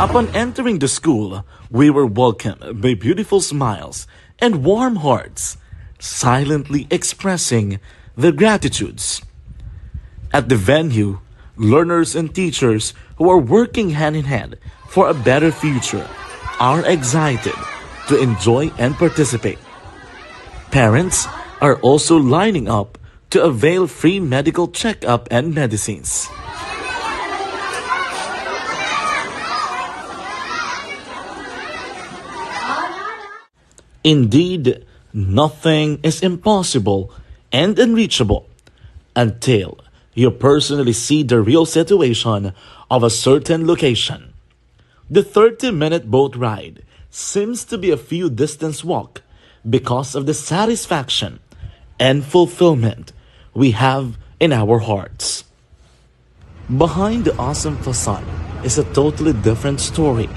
Upon entering the school, we were welcomed by beautiful smiles and warm hearts, silently expressing their gratitudes. At the venue, learners and teachers who are working hand in hand for a better future are excited to enjoy and participate. Parents are also lining up to avail free medical checkup and medicines. Indeed, nothing is impossible and unreachable until you personally see the real situation of a certain location. The thirty-minute boat ride seems to be a few distance walk because of the satisfaction and fulfillment we have in our hearts. Behind the awesome facade is a totally different story,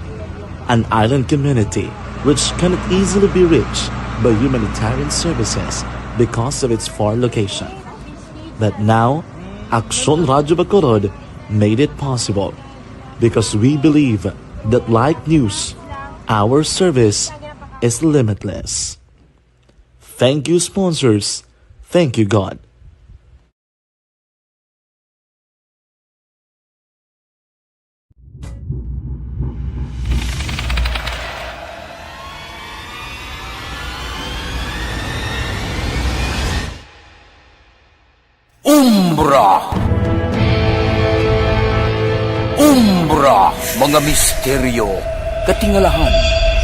an island community which cannot easily be reached by humanitarian services because of its far location. But now, Aksyon Radio Bacolod made it possible because we believe that, like news, our service is limitless. Thank you, sponsors. Thank you, God. Umbra. Umbra, mga misteryo, katingalahan,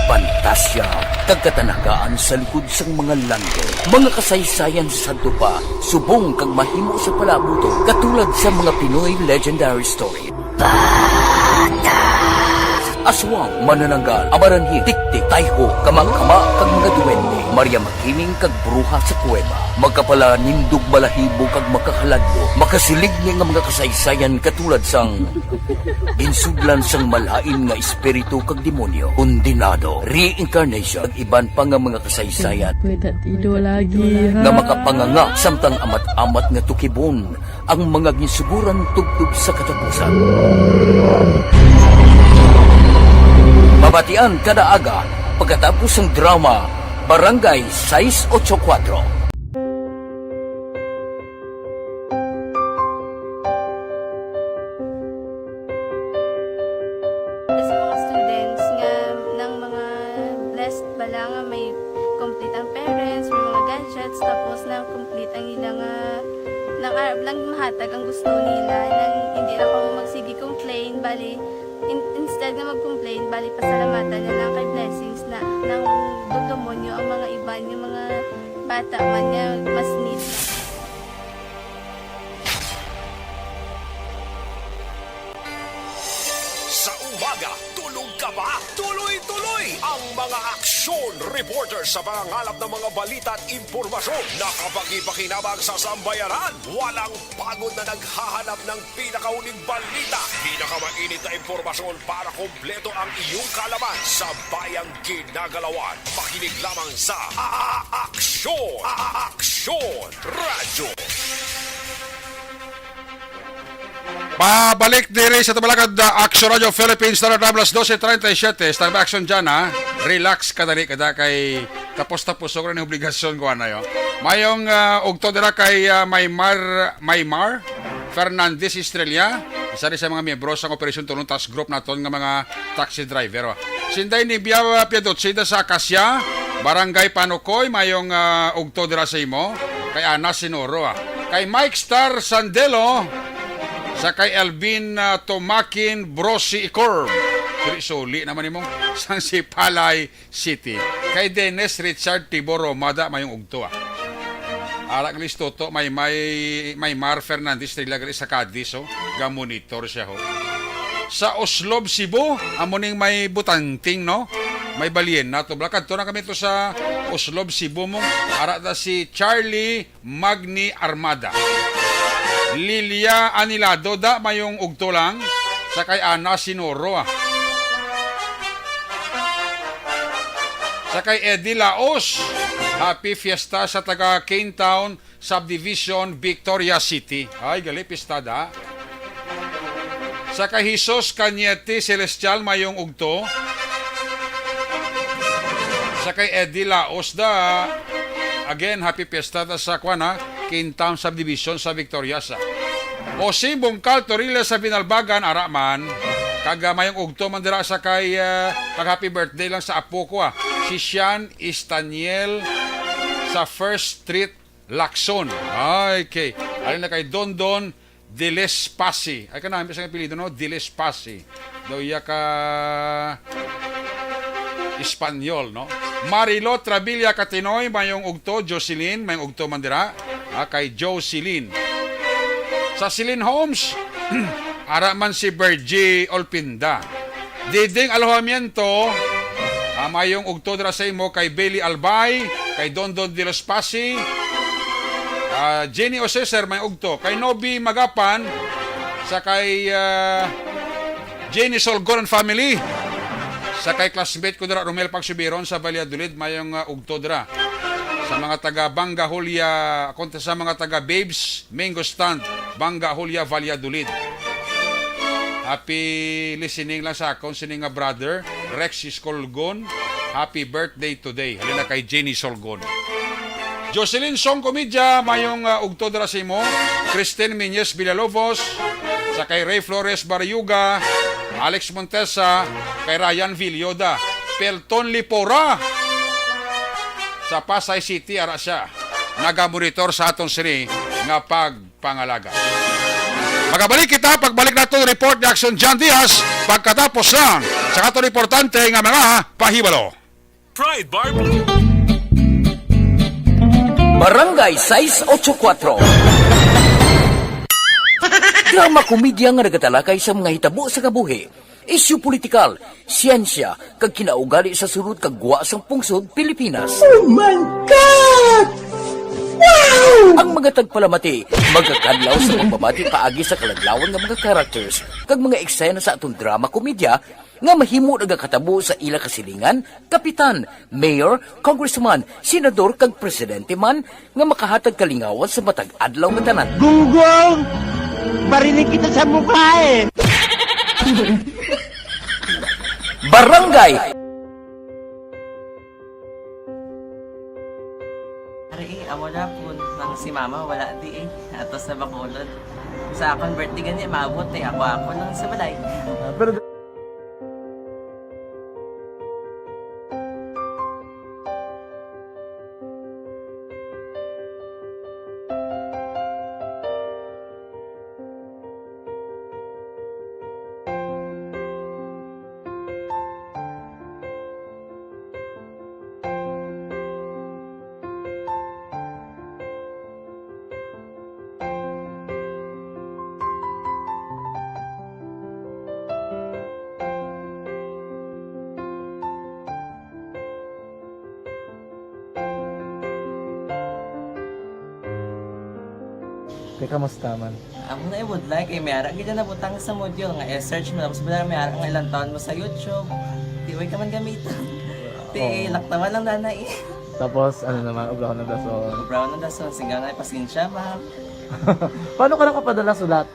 pantasya, kag katanagaan sa likod sang mga langit. Mga kasaysayan sa sadto pa, subong kag mahimo sa palaabuton, katulad sa mga Pinoy legendary story. Aswang, manananggal, amaranhit, tiktik, tayho, kamakama, kag mga duwende, Maria Makiling kag bruha sa kuweba, makapalanindog balahibo kag makahaladlok, makasiligni nga mga kasaysayan katulad sang ginsudlan sang malain nga espiritu kag demonyo, kondenado, reincarnation, kag iban pa nga mga kasaysayan Pwede tido lagi, ha? nga makapanganga samtang amat-amat nga tukibon ang mga ginsuguran tubtob sa katapusan. Mabatian kada aga pagkatapos sang drama, Barangay sais ocho kuwatro. Sa mga students nga nang mga blessed bala nga may complete ang parents, may mga gadgets, tapos nang complete ang ila nga nang arab lang mahatag ang gusto nila, nang hindi na kamo magsige complain, bali in, instead nga mag-complain, bali pasalamatan na lang kay blessings na nang dudumo nyo ang mga iban nga mga bata man nga mas need. Sa umaga, tulog ka ba? Tuloy-tuloy ang mga aksyon reporter sa pangangalap ng mga balita at impormasyon. Nakapagpakinabang sa sambayanan, walang pagod na naghahanap ng pinakahuling balita, pinakamainit na impormasyon para kompleto ang iyong kaalaman sa bayang ginagalawan. Makinig lamang sa A-, A-, Aksyon! A-, A-, Aksyon! Radyo. Pabalik diri sa Tabalagad, uh, Action Radio Philippines, Standard Time, alas dose treinta y siete. Standby action dyan, ha? Relax ka, dali ka da kay tapos-tapos ko rin obligasyon ko, ano, yo. Mayong uh, ugto dira kay uh, Maymar, Maymar Fernandez Estrella, isa rin sa mga miyembro sa Operation Tulong Task Group naton nga mga taxi driver. Sinday ni Bia Piadochida sa Acacia, Barangay Panukoy, mayong uh, ugto dira sa imo. Kay Ana Sinoro, ah. Kay Mike Star Sandelo, sa kay Elvin uh, Tomakin Brosi Icorb. Suli-suli naman imong sang Sipalay City. Kay Dennis Richard Tiboro, mada mayong ugto, ah. Ara gali si Toto, may, may, may Mar Fernandez Trilla gali sa Cadiz, oh. Gamonitor siya, ho. Sa Oslob, Cebu, amo ning may butangting, no? May balyen na to. Bala, kadto na kami to sa Oslob, Cebu, mong ara ta si Charlie Magni Armada. Lilia Anilado, da, mayong ugto lang. Sa kay Ana Sinoro, ah. Sa kay Eddie Laos, happy fiesta sa taga Cane Town Subdivision, Victoria City. Ay, gali, pista da. Sa kay Jesus Cañete Celestial, mayong ugto. Sa kay Eddie Laos da. Again, happy fiesta ta sa kwan, ha, Cane Town Subdivision sa Victoria sa. O si Bungkal Torilla sa Binalbagan, ara man. Kag, ah, mayong ugto man dira sa kay, ah, pag happy birthday lang sa apo ko, ah. Si Sian Istaniel sa First Street, Lacson. Ay, okay. Alin na kay Dondon Dilespasi. Ay, kanami sa apelyido, no? Dilespasi. Daw iya ka Espanyol, no? Marilo Trabilia Katinoy, mayong ugto, Jocelyn, mayong ugto man dira. Ah, kay Jocelyn. Sa Celine Homes, ara man si Virgie Olpinda. Diding Alojamiento, ah, mayong ugto dira sa imo kay Bailey Albay, kay Dondon de los Pasi, ah, Jenny Oseser, may ugto, kay Nobi Magapan, sa kay, ah, Jenny Solgon and family, sa kay classmate ko dira, Romel Pagsubiron sa Valladolid, mayong, ah, ugto dira. Sa mga taga Banga Julia, kontra sa mga taga Babes, Mango Stand, Banga Julia, Valladolid. Happy listening lang sa akon sini nga brother, Rex Solgon. Happy birthday today. Halina kay Jenny Solgon. Jocelyn Song Comedya, mayong, ah, ugto dira sa imo. Kristen Minyes Villalobos, sa kay Ray Flores Barayuga, Alex Montesa, kay Ryan Villoda, Pelton Lipora, sa Pasay City, ara siya. Nagamonitor sa aton sini nga pag pangalaga. Magabalik kita pagbalik nato report ni Action John Diaz pagkatapos lang sa aton importante nga mga pahibalo. Pride Bar Barangay sais ocho kuwatro. Drama komedya nga nagatalakay sa mga hitabo sa kabuhi, isyu politikal, siyensya, kag kinaugali sa sulod kag gwa sang pungsod Pilipinas. Oh my God! Wow! Ang mga tagpalamati magakadlaw sa pagpamati paagi sa kaladlawan nga mga characters kag mga eksena sa aton drama komedya nga mahimo nagakatabo sa ila kasilingan, kapitan, mayor, congressman, senador kag presidente man nga makahatag kalingawan sa matag adlaw nga tanan. Gunggong! Barinig kita sa mukha eh! Barangay Si mama wala di eh. Ato sa Bacolod. Sa akong birthday gani, maabot eh. Ako-ako lang sa balay. Ah, pero Kay kamusta man? Amo na, I would like, eh, may ara gid na nabutang sa module nga i-search mo, tapos bala may ara nga ilang taon mo sa YouTube. Di way ka man gamiton. Ti, Oo. Laktawan lang na na eh. Tapos, ano naman, ubrahon ng dason. Ubrahon ng dason, singgaw na, pasensya, ma'am. Paano ka nakapadala sulat?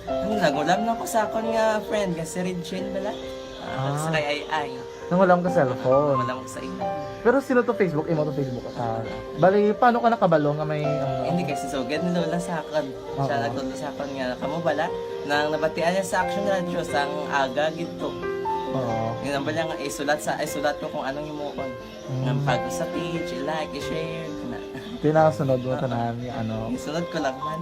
Ano, nagulam lang ko sa akon nga friend, nga si Regine bala. Ah, Ah. sa kay Ay Ay. Nangulam ka cellphone. Wala mo sa imo. Pero sino to Facebook? Imo to Facebook? Ah, bali, paano ka nakabalo nga may, ano? Hindi, kay si Sugad ni Lola sa akon. Siya Oo. nagtudlo sa akon nga, kamo bala, nang nabatian niya sa Action Radio, sang aga gid to. Oo. Yun ang bala nga, isulat sa, isulat ko kung anong himuon. Mm. Nga pag sa page, i-like, i-share, na. Tinasunod mo Oo. tanan nga, ano? Isunod ko lang man.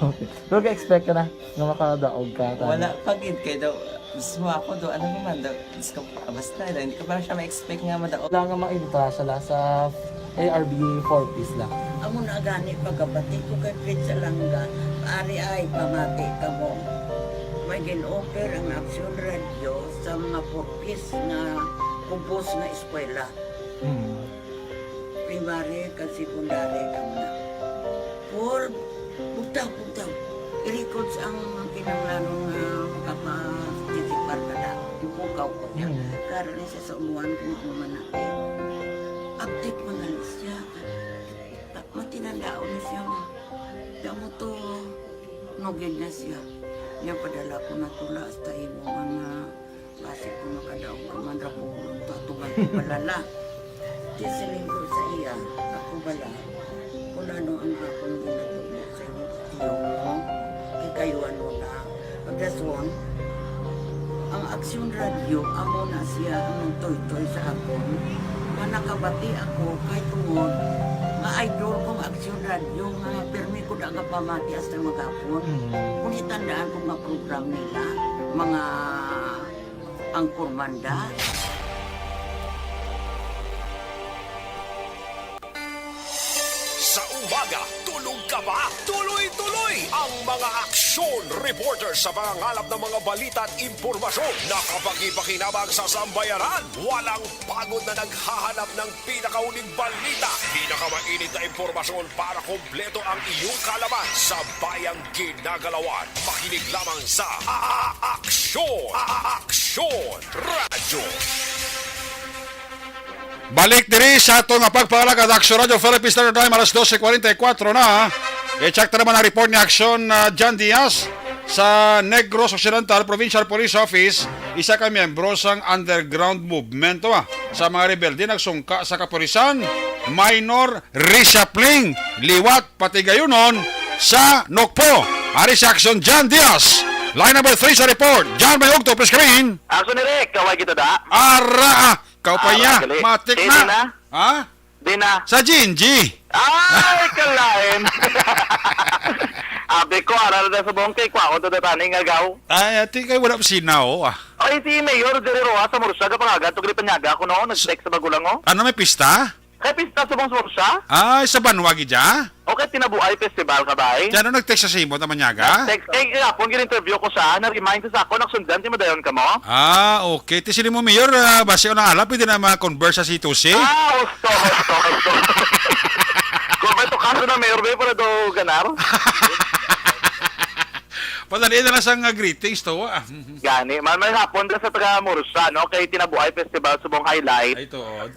Okay. Pero ka-expect ka na nga makadaog ka, tanan? Wala pa gid, kay daw, gusto mo ako daw, ano naman daw, Diyos ko, ah, basta, hindi ko pa siya ma-expect nga madaog. Wala nga mainta siya la sa A R B four Ps la. Amo na gani pagkabati ko kay Fred Salanga, ari ay pamati kamo. May gin-offer ang Action Radio sa mga four Ps nga kubos nga eskwela. Hmm. Primary kag secondary kamo na. Paul, bugtaw, bugtaw. I-records ang kinahanglanon nga makaparticipar ka na. Ipukaw ko niya. Mm. Karon ni sa umuan kung ano man natin. Update man gali siya. Ta-, matinandaon na siya nga. Kaya mo to, nugid na siya. Niya padala ko na tula hasta imo nga Basi kung makadaog ka man ra, pulong to, atuman ko balala. Di siling ko sa iya, ako bala, kung ano ang akong ginatubod sa imong tiyo mo, ikayuan mo na. Pagdason, ang Aksyon Radio, amo na siya ang nagtoytoy sa akon. Nga nakabati ako, kay tungod, nga idol kong Aksyon Radio, nga pirmi ko daga pamati hasta magapon. Mm. Kung itandaan ko nga program nila, mga Ang kurmanda. Sa umaga, tulog ka ba? Tuloy-tuloy ang mga aksyon reporter sa pangangalap ng mga balita at impormasyon na kapakipakinabang sa sambayanan. Walang pagod na naghahanap ng pinakauling balita, pinakamainit na impormasyon para kompleto ang iyong kaalaman sa bayang ginagalawan. Makinig lamang sa A-, A-, Aksyon, A-, A-, Aksyon Radyo. Balik diri sa ato nga pagpangalagad, Aksyon Radyo Philippine Standard Time, alas dose kwarenta y kuwatro na. I-check ta naman ang report ni Aksyon, ah, John Diaz sa Negros Occidental Provincial Police Office, isa ka miyembro sang underground movement, ah, sa mga rebelde nagsungka sa kapulisan, minor reshuffling, liwat, patigayunon sa Nokpo. Ari si Aksyon John Diaz. Line number three sa report. John, may ugto, please come in. Aso ni Rick, kaway kita da. Ara, ah, kaupaya. Ara, gali. Matik Eh, na. di na? Ha? Di na. Sa G N G. Ay, kalain. Abi ko, ara na sa bongkay, kwa ko to datani nga gaw. Ay, ati kay wala pa sinaw, ah. Ay, si Mayor Jerry Roa sa Murcia, kapangagad, to gali panyaga ako, no? Nag-text sa Bagulang, oh. Ano, may pista? Kay pista subong sa Murcia? Ay, sa Banwa gid ya? O kay Tinabuay Festival ka ba, eh? Kaya ano nag-text sa simo, ta manyaga? Nag-text. Kay kahapon, gin-interview ko siya, na-remind sa ako, nagsundan, ti madayon ka mo? Ah, okay. Ti sini mo, Mayor, ah, basi unang ala, pwede na ma-converse sa C two C? Ah, gusto, gusto, gusto. Kung may to kaso na, Mayor, may para do ganar? Padali na lang sa nga greetings to, ah. Gani, man, may hapon ka sa taga Murcia, no? Kay Tinabuay Festival, subong highlight. Ay, tuod.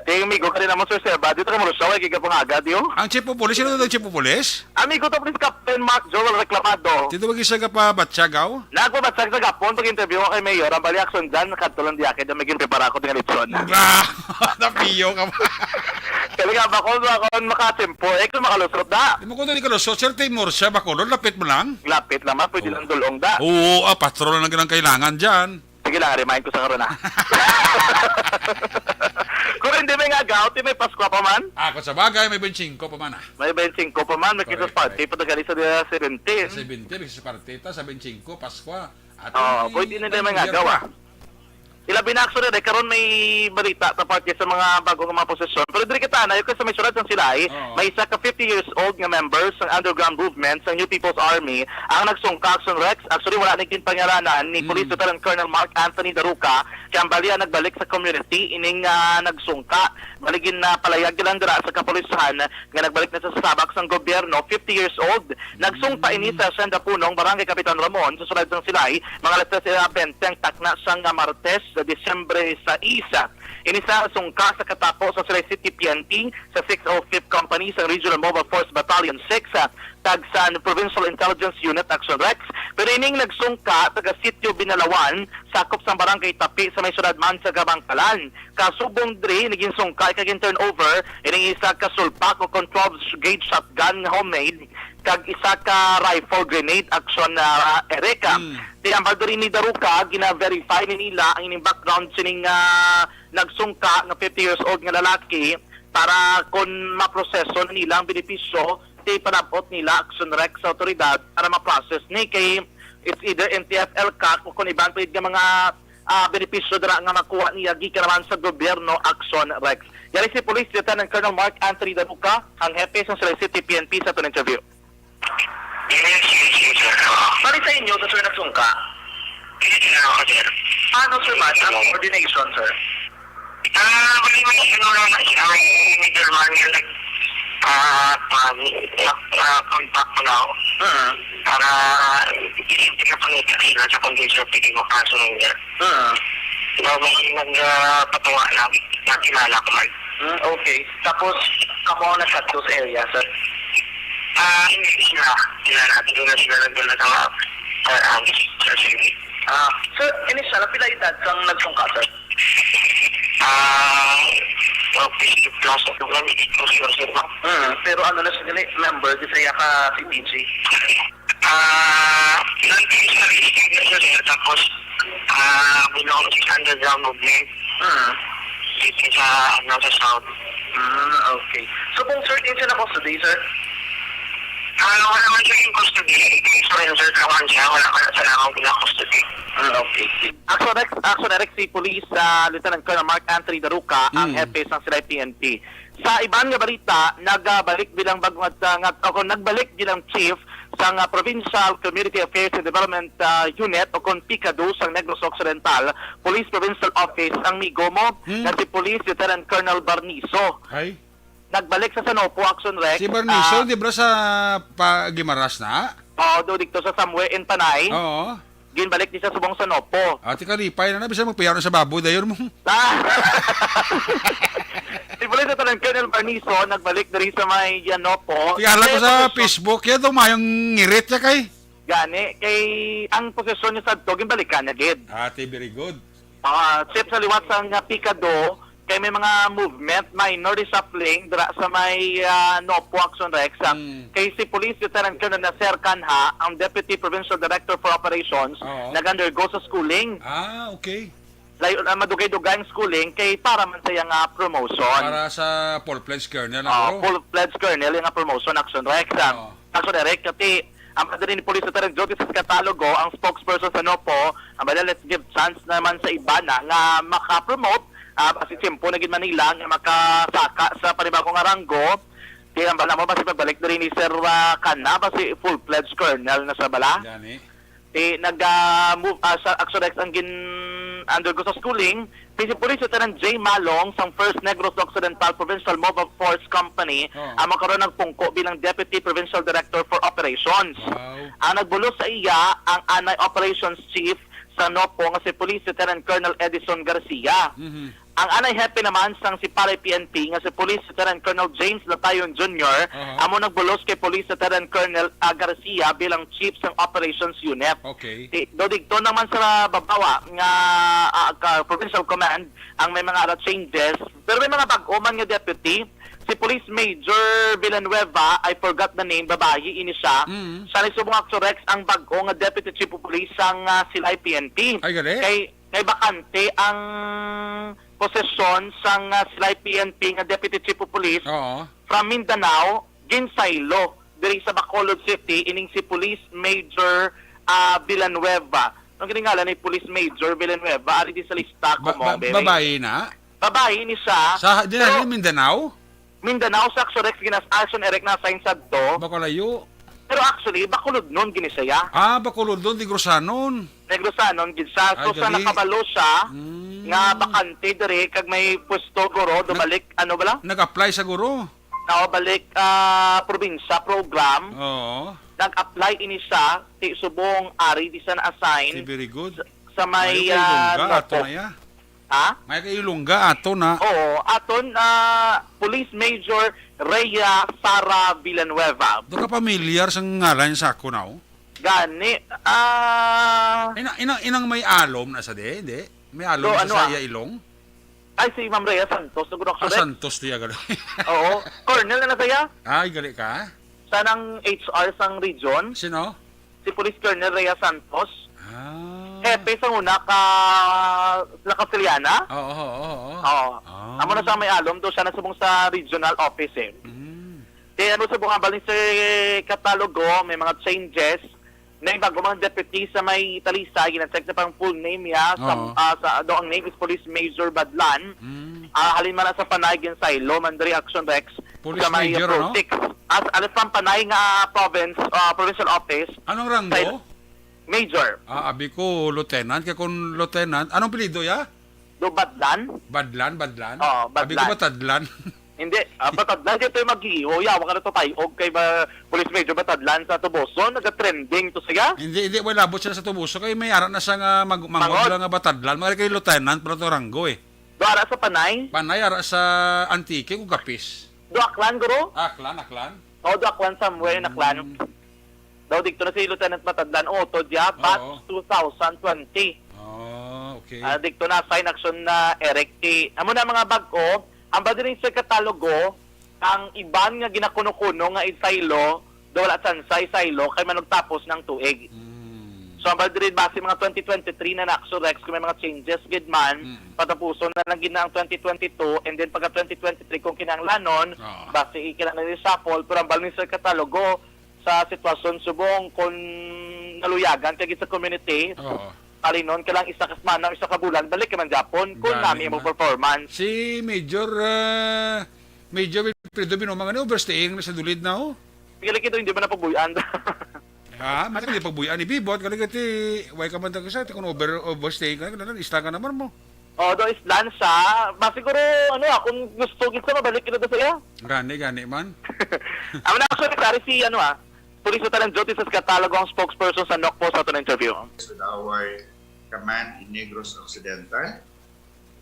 Kay amigo ka rin naman, Sir Seba, dito ka mo, Rosawa, kay Kapangagad, yo? Ang chief of police, sino ang chief of police? Amigo to, please, Captain Mark Joel Reclamado. Dito ba isa ka pa Batsyagaw? Nagbabatsag sa Gapon, pag-interview ko kay Mayor, ang bali action dyan, kadto lang di akin, may ginprepara ko, tinga litson. Ah, napiyo ka ba? Kay Kaya ba ko, ba ko makatimpo? Eh, kung makalusot da. Di mo ko ni kalusot, Sir Timor, siya ba ko? Lapit mo lang. Lapit lang, ma. Pwede Oo. lang dulong da. Oo, ah, patrol na lang ang kailangan dyan. Sige lang, remind ko sa karon, ah. Kung hindi may nga gout, may Paskwa pa man. Ah, kung sa bagay, may twenty-five pa man, ah. May twenty-five pa man, may Christmas Correct, party, correct. pa tagali sa seventeen. Sa seventeen, may Christmas party, ta, sa twenty-five, Paskwa. At Oo, may pwede na din may nga gawa. Ilabi na, actually, dahil karon may balita sa parte sa mga bagong mga posisyon. Pero diri kita, na yung sa may sulod sang Silay, Oo. may isa ka fifty years old nga member sa underground movement sa New People's Army ang nagsungka, Action Rex. Actually, wala na ginpangalanan ni Mm. Police Lieutenant Colonel Mark Anthony Daruca, kay ang bali ang nagbalik sa community, ining, ah, nagsungka. Bali, gin, ah, palayag lang dira sa kapulisan nga nagbalik na sa sabak sang gobyerno, fifty years old. Nagsungka ini sa Hacienda Punong, Barangay Kapitan Ramon, sa sulod sang Silay, mga alas tres bente ang takna sang, ah, Martes, sa Disyembre sais. Ini sa sungka sa katapo sa Silay City P N P sa six oh fifth Company sa Regional Mobile Force Battalion six, ah, tag sa Provincial Intelligence Unit, Action Rex. Pero ining nagsungka taga Sitio Binalawan, sakop sang Barangay Tapi sa may siyudad man sa Kabankalan. Kasubong diri, naging sungka kag gin-turnover ining isa ka sulpak o kon twelve gauge shotgun nga homemade kag isa ka rifle grenade, Action, ah, Eric. Mm. Ti hambal diri ni Daruca, gina-verify ni nila ang ining background sining, ah, nagsungka nga fifty years old nga lalaki para kon maproseso na nila ang benepisyo, ti panabot nila, Action Rex, sa awtoridad para ma-process ni kay it's either N T F L CAC o kon iban pa gid nga mga, ah, benepisyo dira nga makuha niya gikan naman sa gobyerno, Action Rex. Yari si Police Lieutenant Colonel Mark Anthony Daruca, ang hepe sa Silay City P N P sa aton interview. Yes, yes, yes, sir. Oo. Bali sa inyo, sa sir nagsungka? Yes, sir, ako, sir. Ano, sir, man, ang Ano? coordination, sir? Ah, bali, may ano lang na siya, may middleman nga nag-, ah, pag-, ah, ah, contact ko na ako. Mm. Para, hindi ka pangita sila sa condition, pwede mo kaso ng Mm. Diba, may nag-, ah, patuwa na, nakilala ko man. Mm, okay. Tapos, kamo ang nagkadto sa area, sir? Ah, hindi sila. Sila na, doon na sila nagdala sa mga firearms sa city. Ah, sir, initial, pila edad sang nagsungka, sir? Ah, well, fifty plus ako lang, hindi ko sure, sir, ma'am. Mm, pero ano na sila, member di sa iya ka C P G? Ah, non-traditional state na siya, sir. Tapos, ah, belong sa underground movement. Hmm. Dito sa, ano, sa South. Hmm, okay. So, kung sir, din siya na custody, sir? Ah, wala man siya in custody. Surrender naman siya. Wala ka na sa lamang na custody. Hmm, okay. Action Rex, Action Rex, si Police, ah, Lieutenant Colonel Mark Anthony Daruca, ang Hmm. hepe sang Silay P N P. Sa iban nga balita, nagbalik bilang bag-, nga, nga, o kung nagbalik bilang chief sang, ah, Provincial Community Affairs and Development, ah, Unit o kon PCADU sang Negros Occidental, Police Provincial Office ang migomo Hmm. nga si Police Lieutenant Colonel Barniso. Ay. Nagbalik sa Sanopo, Action Rex, Si Barniso, ah, di ba sa pa Guimaras na? Oo, do dito sa Samue in Panay. Oo. Ginbalik ni sa subong Sanopo. Ate, kalipay na na, bisan magpiyaw na sa baboy, dayon mo. Ah. Si Police Lieutenant Colonel Barniso nagbalik diri sa may Yanopo. Tingala ko Kaya sa posisyon Facebook, yan itong mayong ngirit siya kay. Gani, kay ang posisyon niya sa adto, ginbalikan na gid. Ate, very good. Ah, sip sa liwat sa nga PCADU, kay may mga movement, minor reshuffling dira sa may, ah, Nopo, Action Rex. Ah, Mm. kay si Police Lieutenant Colonel Nasser Canha, ang Deputy Provincial Director for Operations, Oo. nag-undergo sa schooling. Ah, okay. Layo na madugay-dugay ang schooling kay para man sa iya nga promotion. Para sa full-fledged colonel, Oo, ano? full-fledged colonel yung nga promotion, Action Rex. Ah, Oo. Action Rex, kasi ang padali ni Police Lieutenant Jody Catalogo, ang spokesperson sa Nopo, ang bala, let's give chance naman sa iba na nga maka-promote, ah, basi tiyempo na gid man nila nga makasaka sa panibagong nga ranggo. Kaya ang bala mo, basi pagbalik diri ni Sir, ah, Canha, basi full-fledged colonel na sa bala. Gani. Ti nag, ah, move, ah, sa Action Rex ang gin-undergo sa schooling. Ti si Police Lieutenant Jay Malong sang First Negros Occidental Provincial Mobile Force Company, Oh. amo karon nagpungko bilang Deputy Provincial Director for Operations. Wow. Ang nagbulos sa iya, ang anay operations chief sa Nopo nga si Police Lieutenant Colonel Edison Garcia. Mhm. Ang anay hepe naman sang Siparay P N P nga si Police Lieutenant Colonel James Latayon Junior, Aha. amo nagbulos kay Police Lieutenant Colonel, ah, Garcia bilang chief sang operations unit. Okay. Ti-, do digto naman sa babawa nga, ah, ka-, provincial command ang may mga ara changes, pero may mga bag-o man nga deputy Si Police Major Villanueva, I forgot the name, babayi ini siya. Mm. Siya ni subong, Action Rex, ang bag-o nga Deputy Chief of Police sang, ah, Silay P N P. Ay, gali? Kay, kay bakante ang posisyon sang, ah, Silay P N P nga Deputy Chief of Police Oo. from Mindanao, ginsaylo diri sa Bacolod City, ining si Police Major, ah, Villanueva. Ang giningalan ni Police Major Villanueva, ari di sa lista ko Ba- mo, ba- bebe. Babayi na? Babayi ni siya. Sa, di na Pero rin Mindanao? Mindanao sa Action Rex ginas-, Action Eric na-assign sa do. Bako layo. Pero actually, Bacolodnon gini siya. Ah, Bacolodnon, Negrosanon. Negrosanon gid siya. So, Ay, sa gali. Nakabalo siya Mm. nga bakante diri kag may pwesto guro, Nag- dobalik, ano bala? Nag-apply sa guro. Nao balik, ah, probinsya program. Oo. Nag-apply ini siya, ti subong ari di siya na-assign Say very good. sa, sa may, Mayo kay ah, Ilongga, ato Norfolk. na ya. Ha? May kay Ilongga, ato na. Oo, aton, ah, Police Major Rhea Sara Villanueva. Do ka pamilyar sa ngalan sa ako na, oh? Gani, ah, Ina, ina, inang may alom na sa di, di? May alom Do, sa ano, sa ah? iya ilong? Ay, si Ma'am Rhea Santos, siguro ako Ah, correct. Santos diya, gali. Oo. Colonel na na siya? Ay, gali ka? Siya nang H R sang region. Sino? Si Police Colonel Rhea Santos. Ah. Hepe sa una ka La Castellana. Oo, oo, oo. Oo. Ah. Amo na siya may alom, do siya nasubong sa regional office, eh. Mm. Kaya ano sa buhabal ni Sir Catalogo, may mga changes. May bago mga deputy sa may Talisay, gina-check na pang full name niya sa, Oo. ah, sa, do ang name is Police Major Badlan. Mm. Ah, halin man na sa Panay, ginsaylo man diri, Action Rex, Police sa may Major, ano? Protex. As, alas pang Panay nga province, ah, provincial office. Anong ranggo? Sa Major. Ah, abi ko, lieutenant. Kaya kung lieutenant, anong apelyido, ya? Do Badlan? Badlan, Badlan? Oo, Abi ko Badlan. Batadlan. Hindi, ah, Batadlan, dito yung mag-iiho. Yawa ka na to tayo. Og kay ba, Police Major Batadlan sa Tubuson, nag-trending to siya. Hindi, hindi, wala labot siya sa Tubuson. Kay may ara na siya nga mag-, mangod Mangod? lang nga Batadlan. Mga kay lieutenant, pero to ranggo eh. Do ara sa Panay? Panay, ara sa Antique, o Gapis. Do Aklan, guro? Aklan, Aklan. Oo, do Aklan somewhere in Aklan. Mm. Daw dikto na si Lieutenant Batadlan Otto dia, batch Oo. two thousand twenty. Ah, okay. Ah, dikto na, sign action na, Eric. Ti, amo na mga bag-o, ang ba diri sa katalogo, ang iban nga ginakuno-kuno nga isaylo, do wala tsansa isaylo, kay manugtapos ng tuig. Mm. So, ang ba diri base mga twenty twenty-three na na-, Action Rex, kung may mga changes gid man, Mm. patapuson na lang gid na ang twenty twenty-two, and then pagka twenty twenty-three kung kinahanglanon, Ah. base i-, kinahanglan i-shuffle, pero ang ba ni sa katalogo, sa sitwasyon subong kung naluyagan ka gid sa community, Oo. palinon ka lang isa ka semana o isa ka bulan, balik ka man gyapon kung Gani nami imong man. performance. Si Major, ah, Major Wilfredo Binumang, ano, overstaying na sa Dulid na, oh? Sige, lagi ito, hindi man napabuyan. Ha? Mati ka di pagbuyan ni Bibot, kali ka ti, why ka man tayo sa, ti kung over, overstaying ka, kailangan ista ka naman mo. Oh, do islan siya. Ba, siguro, ano, ah, kung gusto gid sa mabalik kita sa iya. Gani, gani man. Ang na actually, pare, si, ano, ah, Police Lieutenant Jody Sascatalogo ang spokesperson sa NOCPO sa aton interview. With our command in Negros Occidental,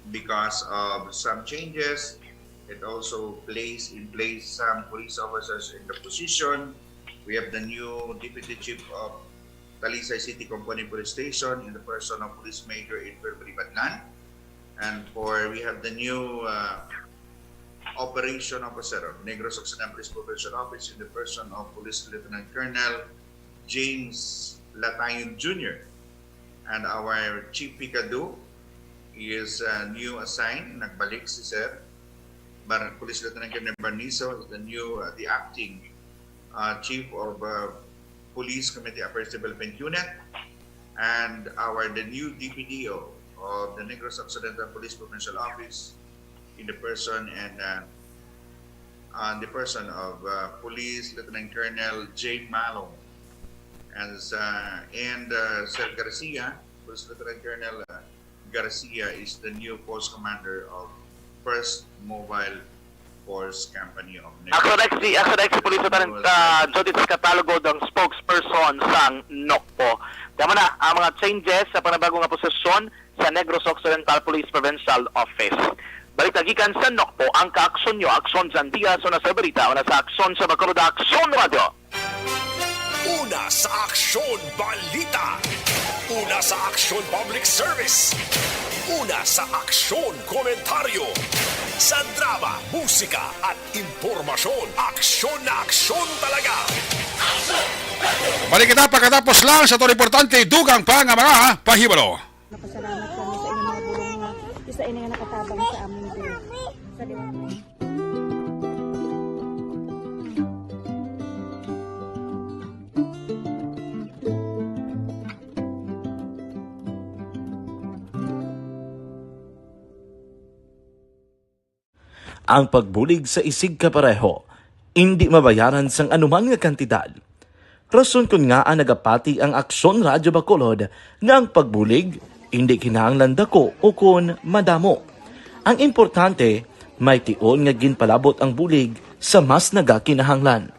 because of some changes, it also placed in place some police officers in the position. We have the new Deputy Chief of Talisay City Company Police Station in the person of Police Major Edward Balibadlan. And for, we have the new, uh, operation officer of Negros Occidental Police Provincial Office in the person of Police Lieutenant Colonel James Latayon Junior. And our Chief Picado is, uh, new assigned, nagbalik si Sir. Bar-, Police Lieutenant Colonel Barnizo is the new, uh, the acting, uh, Chief of, uh, Police Community Affairs Development Unit. And our, the new D P D O of the Negros Occidental Police Provincial Office in the person and, uh, on the person of, uh, Police Lieutenant Colonel Jay Malong. And, uh, and, uh, Sir Garcia, Police Lieutenant Colonel, uh, Garcia is the new post commander of First Mobile Force Company of Negros. Action Rex, si, Action Rex, si Police Lieutenant, uh, Jody Sascatalogo, ang spokesperson sang NOCPO. Tama na ang mga changes sa panabago nga posisyon sa Negros Occidental Police Provincial Office. Balita gikan sa NOCPO, ang kaaksyon nyo, Aksyon Jan Diaz, una sa balita, una sa aksyon sa Bacolod, Aksyon Radyo. Una sa aksyon, balita. Una sa aksyon, public service. Una sa aksyon, komentaryo. Sa drama, musika, at impormasyon, aksyon na aksyon talaga. Balik kita pagkatapos lang sa to importante, dugang pa nga mga pahibalo. Napasalamat kami sa inyong mga bulong nga isa ini nga nakatabang sa amon din. Salamat. Ang pagbulig sa isigkapareho indi mabayaran sang anuman nga kantidad. Rason kon ngaa nagapati ang Aksyon Radyo Bacolod nga ang pagbulig indi kinahanglan daku ukon madamo. Ang importante, may tion nga ginpalabot ang bulig sa mas nagakinahanglan.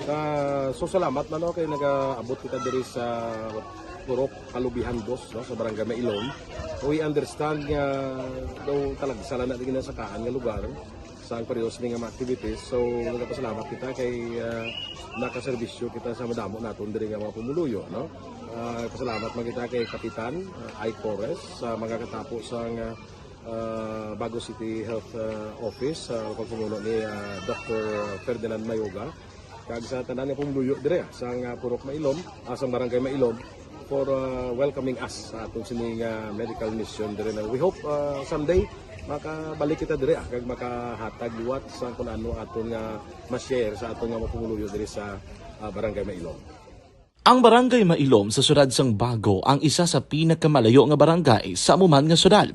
Ah, so salamat man, no, kay nagaabot kita diri sa Purok Kalubihan Dos, no, sa Barangay Mailom. We understand nga daw talagsa lang na di ginasakaan nga lugar sa ang pareho sini nga mga activities. So, nagapasalamat kita kay, ah, nakaserbisyo kita sa madamo naton diri nga mga pumuluyo, no? Ah, pasalamat man kita kay Kapitan, ah, Ike Torres, sa mga katapo sa nga, ah, Bago City Health, ah, Office, sa pagpamuno ni, ah, Doctor Ferdinand Mayoga, kag sa tanan nga pumuluyo dire, ah, sa nga Purok Mailom, ah, sa Barangay Mailom, for, ah, welcoming us sa aton sini nga medical mission dire na. We hope, ah, someday makabalik kita dire, ah, kag makahatag liwat sa kun ano aton nga ma-share sa aton nga mga pumuluyo dire sa, ah, Barangay Mailom. Ang Barangay Mailom sa siyudad sang Bago ang isa sa pinakamalayo nga barangay sa amo man nga siyudad.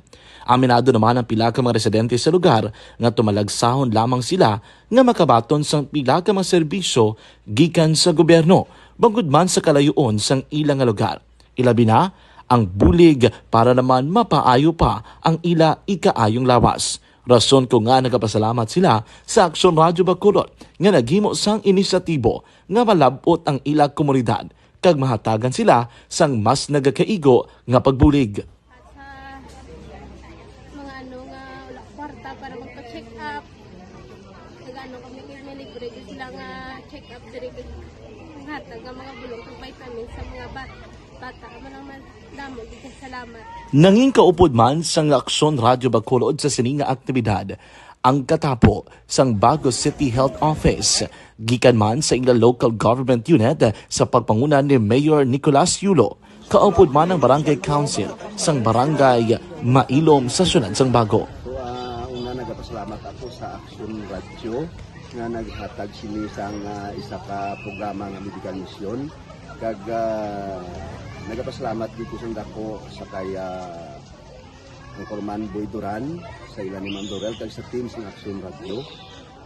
Aminado naman ang pila ka mga residente sa lugar nga tumalagsahon lamang sila nga makabaton sang pila ka mga serbisyo gikan sa gobyerno, bangod man sa kalayuon sang ila nga lugar. Ilabi na ang bulig para naman mapaayo pa ang ila ikaayong lawas. Rason kon ngaa nagapasalamat sila sa Aksyon Radyo Bacolod nga naghimo sang inisyatibo nga malab-ot ang ila komunidad kag mahatagan sila sang mas nagakaigo nga pagbulig. At sa mga ano nga wala kwarta para magpa-check up, nag-ano kami, may libre gyud sila nga check up diri, hatag nga mga bulong kag vitamins sa mga ba-, bata. Amo lang man, damo gyud kay salamat. Nangin kaupod man sang Aksyon Radyo Bacolod sa sini nga aktibidad ang katapo sang Bago City Health Office, gikan man sa ila local government unit sa pagpanguna ni Mayor Nicolas Yulo, kaupod man ang Barangay Council sang Barangay Mailom sa siyudad sang Bago. So, ah, una, nagapasalamat ako sa Aksyon Radyo nga naghatag sini sang, ah, isa ka programa nga medical mission. Kag, ah, nagapasalamat gid ko sang dako sa kay, ah, Anchorman Boy Duran, sa ila ni Ma'am Dorel, kag sa team sang Aksyon Radyo.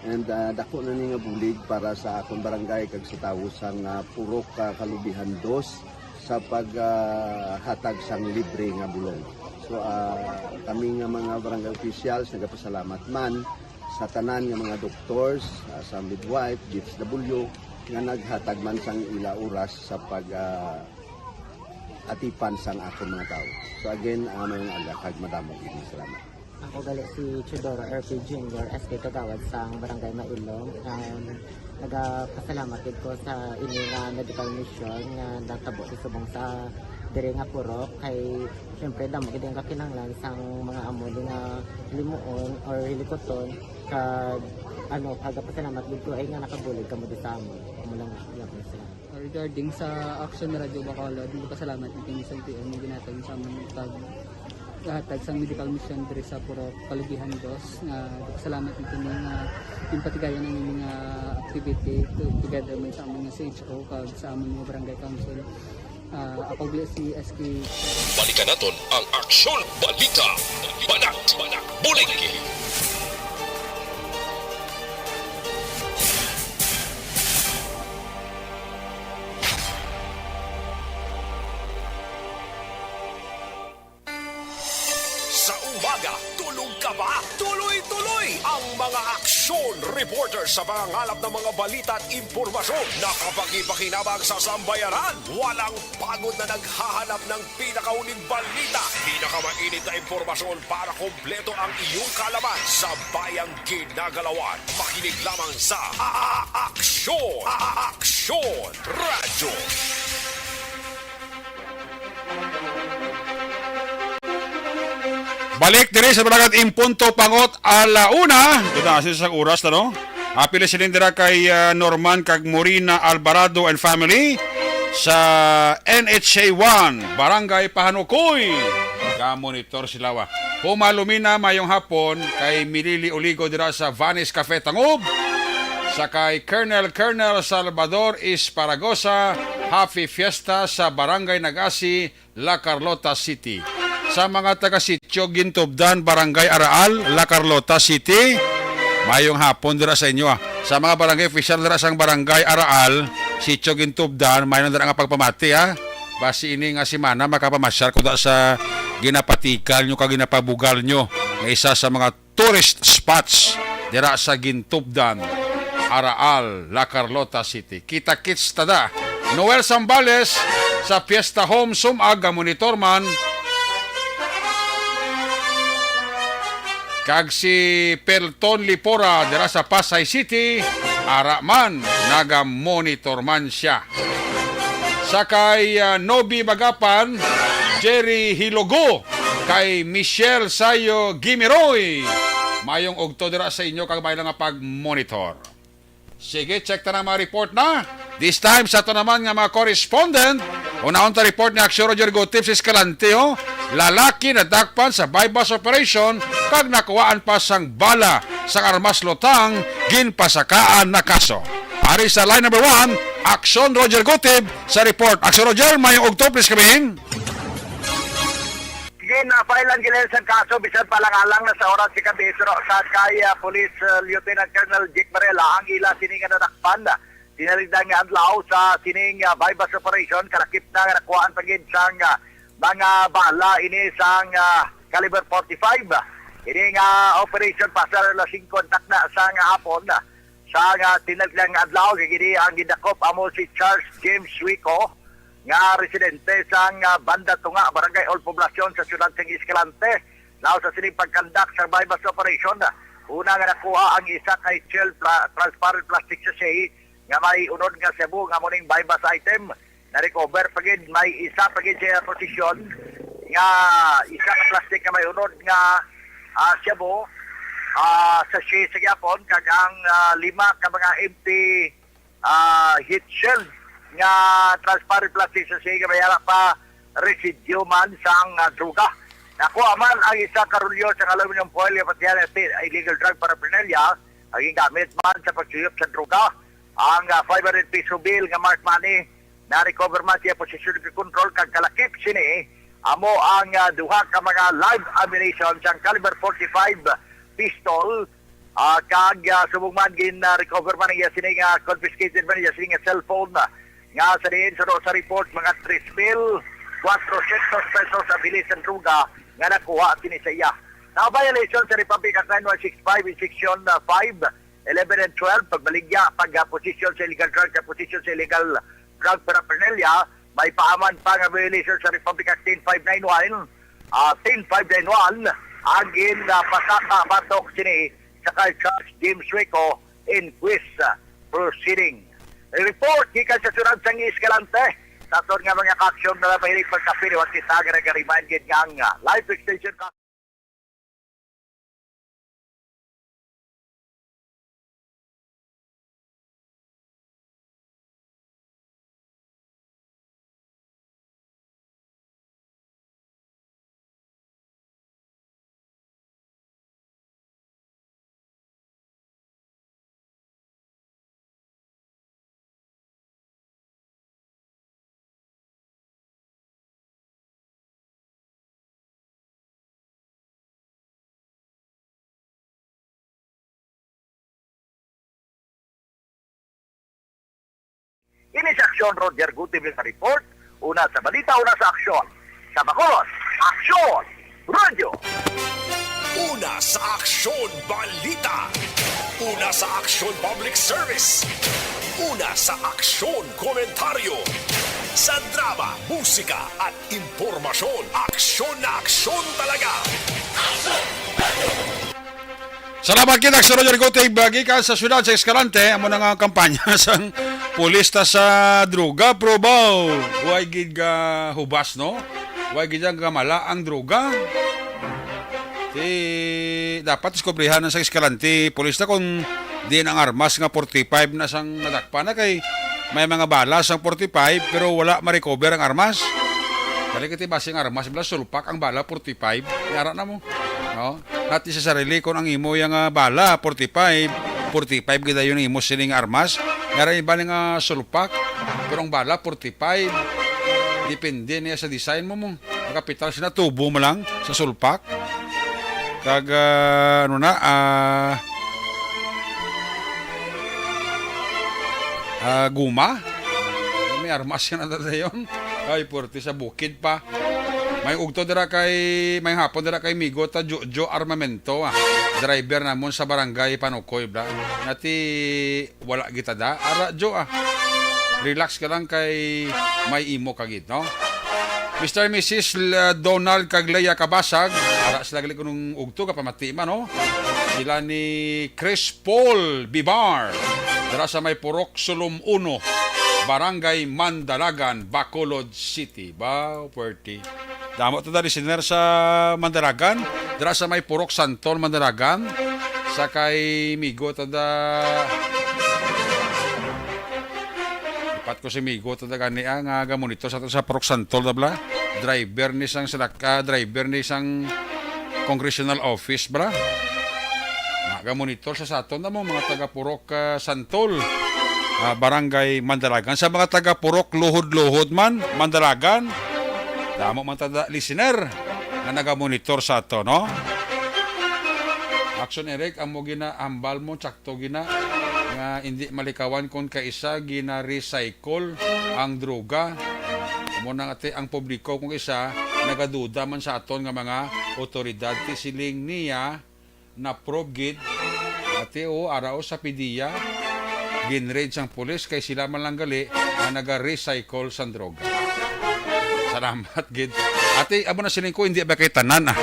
And, ah, dako na ni nga bulig para sa akon barangay kag sa tawo sang, ah, Purok, ah, Kalubihan Dos sa pag, ah, hatag sang libre nga bulong. So, ah, kami nga mga barangay officials nagapasalamat man sa tanan nga mga doctors, ah, sa midwife, D S W, nga naghatag man sang ila oras sa pag, ah, atipan sang akon mga tawo. So again, ah, maayong aga kag madamo gid nga salamat. Ako gali si Teodoro R P Junior, S K Kagawad sang Barangay Mailom. Um, nagapasalamat gid ko sa ini nga medical mission nga natabo sa subong sa diri nga purok. Kay, siyempre, damo gid ang kakinahanglan sang mga amo ni nga limuon or hilikuton. Kag, ano, nagapasalamat gid ko ay nga nakabulig kamo di sa amon. Amo lang, salamat. Regarding sa Action Radio Bacolod, nagpasalamat mi kini sa T M nga ginhatag sa amon pag-, hatag sang medical mission diri sa Purok Kalubihan Dos. Nga, nagpasalamat mi kini nga ginpatigayon ang mga activity to-, together man sa amon nga C H O kag sa amon nga barangay council. Ah, ako gali si S K. Balikan naton ang Aksyon Balita. Banat, Banat, Bulig. Sa umaga, tulog ka ba? Tuloy-tuloy ang mga aksyon. Aksyon Reporter sa pangangalap ng mga balita at impormasyon na kapakipakinabang sa sambayanan. Walang pagod na naghahanap ng pinakauling balita, pinakamainit na impormasyon para kompleto ang iyong kaalaman sa bayang ginagalawan. Makinig lamang sa A-, A-, Aksyon! A-, A-, Aksyon Radyo! Balik diri sa Barangay Impunto Pangot, ala una. Kita sa isang oras na, no? Apil siling dira kay, ah, Norman kag Morina Alvarado and family sa N H A one, Barangay Pahanukoy. Ga-monitor sila, wa. Humalumina, mayong hapon kay Milili Oligo dira sa Vanis Cafe Tangub. Sa kay Colonel, Colonel Salvador Esparagosa, Happy Fiesta sa Barangay Nagasi, La Carlota City. Sa mga taga Sitio Gintubdan, Barangay Araal, La Carlota City, mayong hapon dira sa inyo, ah. Sa mga barangay official dira sang Barangay Araal, Sitio Gintubdan, mayong dira nga pagpamati, ah. Basi ini nga semana makapamasyal ko da sa ginapatikal nyo kag ginapabugal nyo nga isa sa mga tourist spots dira sa Gintubdan, Araal, La Carlota City. Kita-kits ta da. Noel Sambales sa Fiesta Home Sumag, ga-monitor man. Kag si Pelton Lipora dira sa Pasay City, ara man, naga-monitor man siya. Sa kay, ah, Nobi Magapan, Jerry Hilogo, kay Michelle Sayo Gimiroy. Mayong ugto dira sa inyo kag may lang nga pag-monitor. Sige, check ta na mga report na. This time, sa ato naman nga mga correspondent, unahon ta report ni Aksyon Roger Gutib sa Escalante, oh. Lalaki nadakpan sa buy-bust operation kag nakuhaan pa sang bala sang armas lutang, ginpasakaan na kaso. Ari sa line number one, Aksyon Roger Gutib sa report. Aksyon Roger, mayong ugto, please come in. Gin-file ang gilel sang kaso bisan pa lang alang na sa oras sa gabi, pero sa kay, ah, Police, ah, Lieutenant Colonel Jake Varela ang ila sini nga nadakpan. Tinalagdan nga adlaw sa sining, ah, buy-bust operation, kalakip na nga nakuhaan pa gid sang, ah, mga bala ini sang, ah, caliber forty-five. Ini nga operation pasar alas singko ang takna sang hapon. Sa nga tinalagdan nga adlaw, kay kini ang gidakop amo si Charles James Suico, nga residente sang, ah, Banda Tunga, Barangay Old Poblacion sa siyudad sang Escalante. Laos sa sining pagkandak sa buy-bust operation, una nga nakuha ang isa ka shell pla-, transparent plastic sachet nga may unod nga shabu nga amo ning buy-bust item. Na-recover pa gid, may isa pa gid sa posisyon nga isa ka plastic nga may unod nga, ah, shabu, ah, sachet sa gihapon, kag ang, ah, lima ka mga empty, ah, heat shell nga transparent plastic sachet nga may ara pa residue man sang, ah, droga. Nakuha man ang isa ka rolyo sang aluminum foil nga patyan illegal drug paraphernalia nga gingamit man sa pagsuyop sa droga. Ang, ah, five hundred peso bill nga marked money na-recover man sa iya posisyon kag kontrol, kag kalakip sini amo ang, ah, duha ka mga live ammunition sang caliber forty-five pistol, ah, kag, ah, subong man gin, ah, recover man iya sini nga confiscated man iya sini nga cellphone, ah, nga sa diin suno sa report mga tres mil kwatrosyentos pesos ang bilis sang droga nga nakuha sini sa iya. Na violation sa Republic Act nine one six five, section, ah, five, eleven and twelve, pagbaligya, pag, ah, possession sa illegal drug, sa possession sa illegal drug paraphernalia, may paaman pa nga violation sa Republic Act ten five nine one, ah, ten five nine one, ang gin, ah, pasaka batok sini sa kay Charles James Sueco inquest, ah, proceeding. Report gikan sa siyudad sang Escalante. Sa aton nga mga kaaksyon na mahilig pagkapiliwan kita nga nag-remind gid nga ang, ah, life extension Ini si Aksyon Roger Gutierrez sa report. Una sa balita, una sa aksyon. Sa Bacolod, Aksyon Radio. Una sa aksyon, balita. Una sa aksyon, public service. Una sa aksyon, komentaryo. Sa drama, musika, at impormasyon, aksyon na aksyon talaga. Salamat kita sa Roger Gutib, uh, gikan sa siyudad sa Escalante. Amo na nga ang kampanya sang pulis ta sa droga, pero baw, way gid ka hubas, no? Way gid ang kamala ang droga. Ti, dapat diskubrihan na sa Escalante pulis na kung diin ang armas nga forty-five na sang nadakpan na, kay may mga bala sang forty-five pero wala ma-recover ang armas. Dali kay ti basi ang armas, bala sulpak ang bala forty-five. Yara na mo. No? Nati sa sarili kung ang imo yang, ah, bala forty-five, forty-five gid dayon ang imo sining armas. Yara iba nga sulpak, pero ang bala forty-five. Depende niya sa design mo mo. Ang kapital sina tubo mo lang sa sulpak. Kag, ah, ano na, ah, ah, guma. May armas ka na dayon. Ay, puwerte sa bukid pa. May ugto dira kay, may hapon dira kay Migo ta Jojo Armamento, ah. Driver namon sa barangay Panukoy, bla. Nati wala kita da. Ara, Jo, ah. Relax ka lang kay may imo ka gid, no? Mister Missus L-, Donald kag Lea Kabasag, ara sila gali kunong ugto ka pamati man, no? Sila ni Chris Paul Bibar, dira sa may Purok Sulom uno, Barangay Mandalagan, Bacolod City. Ba, puwerte. Damo ta da listener sa Mandalagan, dira sa may Purok Santol, Mandalagan, sa kay Migo ta da. Ipat ko si Migo ta da gani, ah, nga gamonitor sa ato sa Purok Santol, da bla. Driver ni sang salak-, ah, driver ni sang congressional office, bla. Nga gamonitor sa, sa aton na mo, mga taga Purok, ah, Santol, ah, Barangay Mandalagan. Sa mga taga Purok Luhod-Luhod man, Mandalagan, damo man ta da listener nga nagamonitor sa ato, no? Action Eric, amo gina hambal mo, tsakto gina nga hindi malikawan kung kaisa gina-recycle ang droga. Amo na nga ti ang publiko kung isa nagaduda man sa aton nga mga otoridad. Ti siling niya, na-prove gid. Ati, o, ara, o, sa PDEA, gin-raid sang pulis kay sila man lang gali ang naga-recycle sang droga. Salamat gid. Ati, amo na siling ko, hindi ba kay tanan, ah?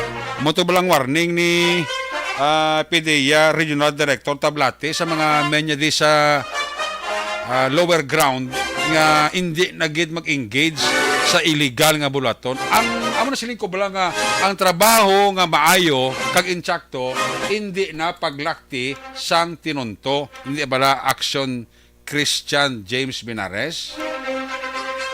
Mo to ba lang warning ni, ah, PDEA Regional Director Tablate sa mga men niya di sa, ah, lower ground nga hindi na gid mag-engage sa illegal nga bulaton? Ang, amo na siling ko bala nga ang trabaho nga maayo kag insakto, hindi na paglakti sang tinunto. Hindi bala, Action Christian James Binares?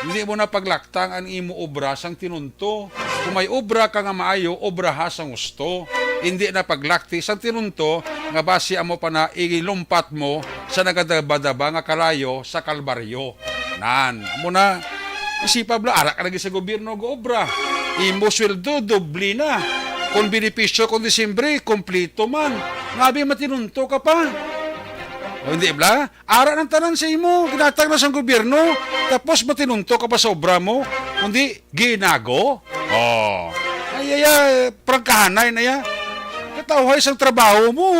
Hindi mo na paglaktang ang imo obra sang tinunto. Kung may obra ka nga maayo, obraha sang husto. Hindi na paglakti sang tinunto nga basi amo pa na ilumpat mo sa nagadabadaba nga kalayo sa Kalbaryo. Nan, amo na, isipa bala, ara ka lagi sa gobyerno, gaobra. Imo sweldo, doble na. Kung benepisyo kung Disyembre, kompleto man. Ngabi matinunto ka pa. O, hindi bala? Ara ng tanan sa imo, ginatag na sang gobyerno, tapos matinunto ka pa sa obra mo, kundi ginago. Oh. Ay, ay, ay, prangkahanay na ya. Katawhay sang trabaho mo.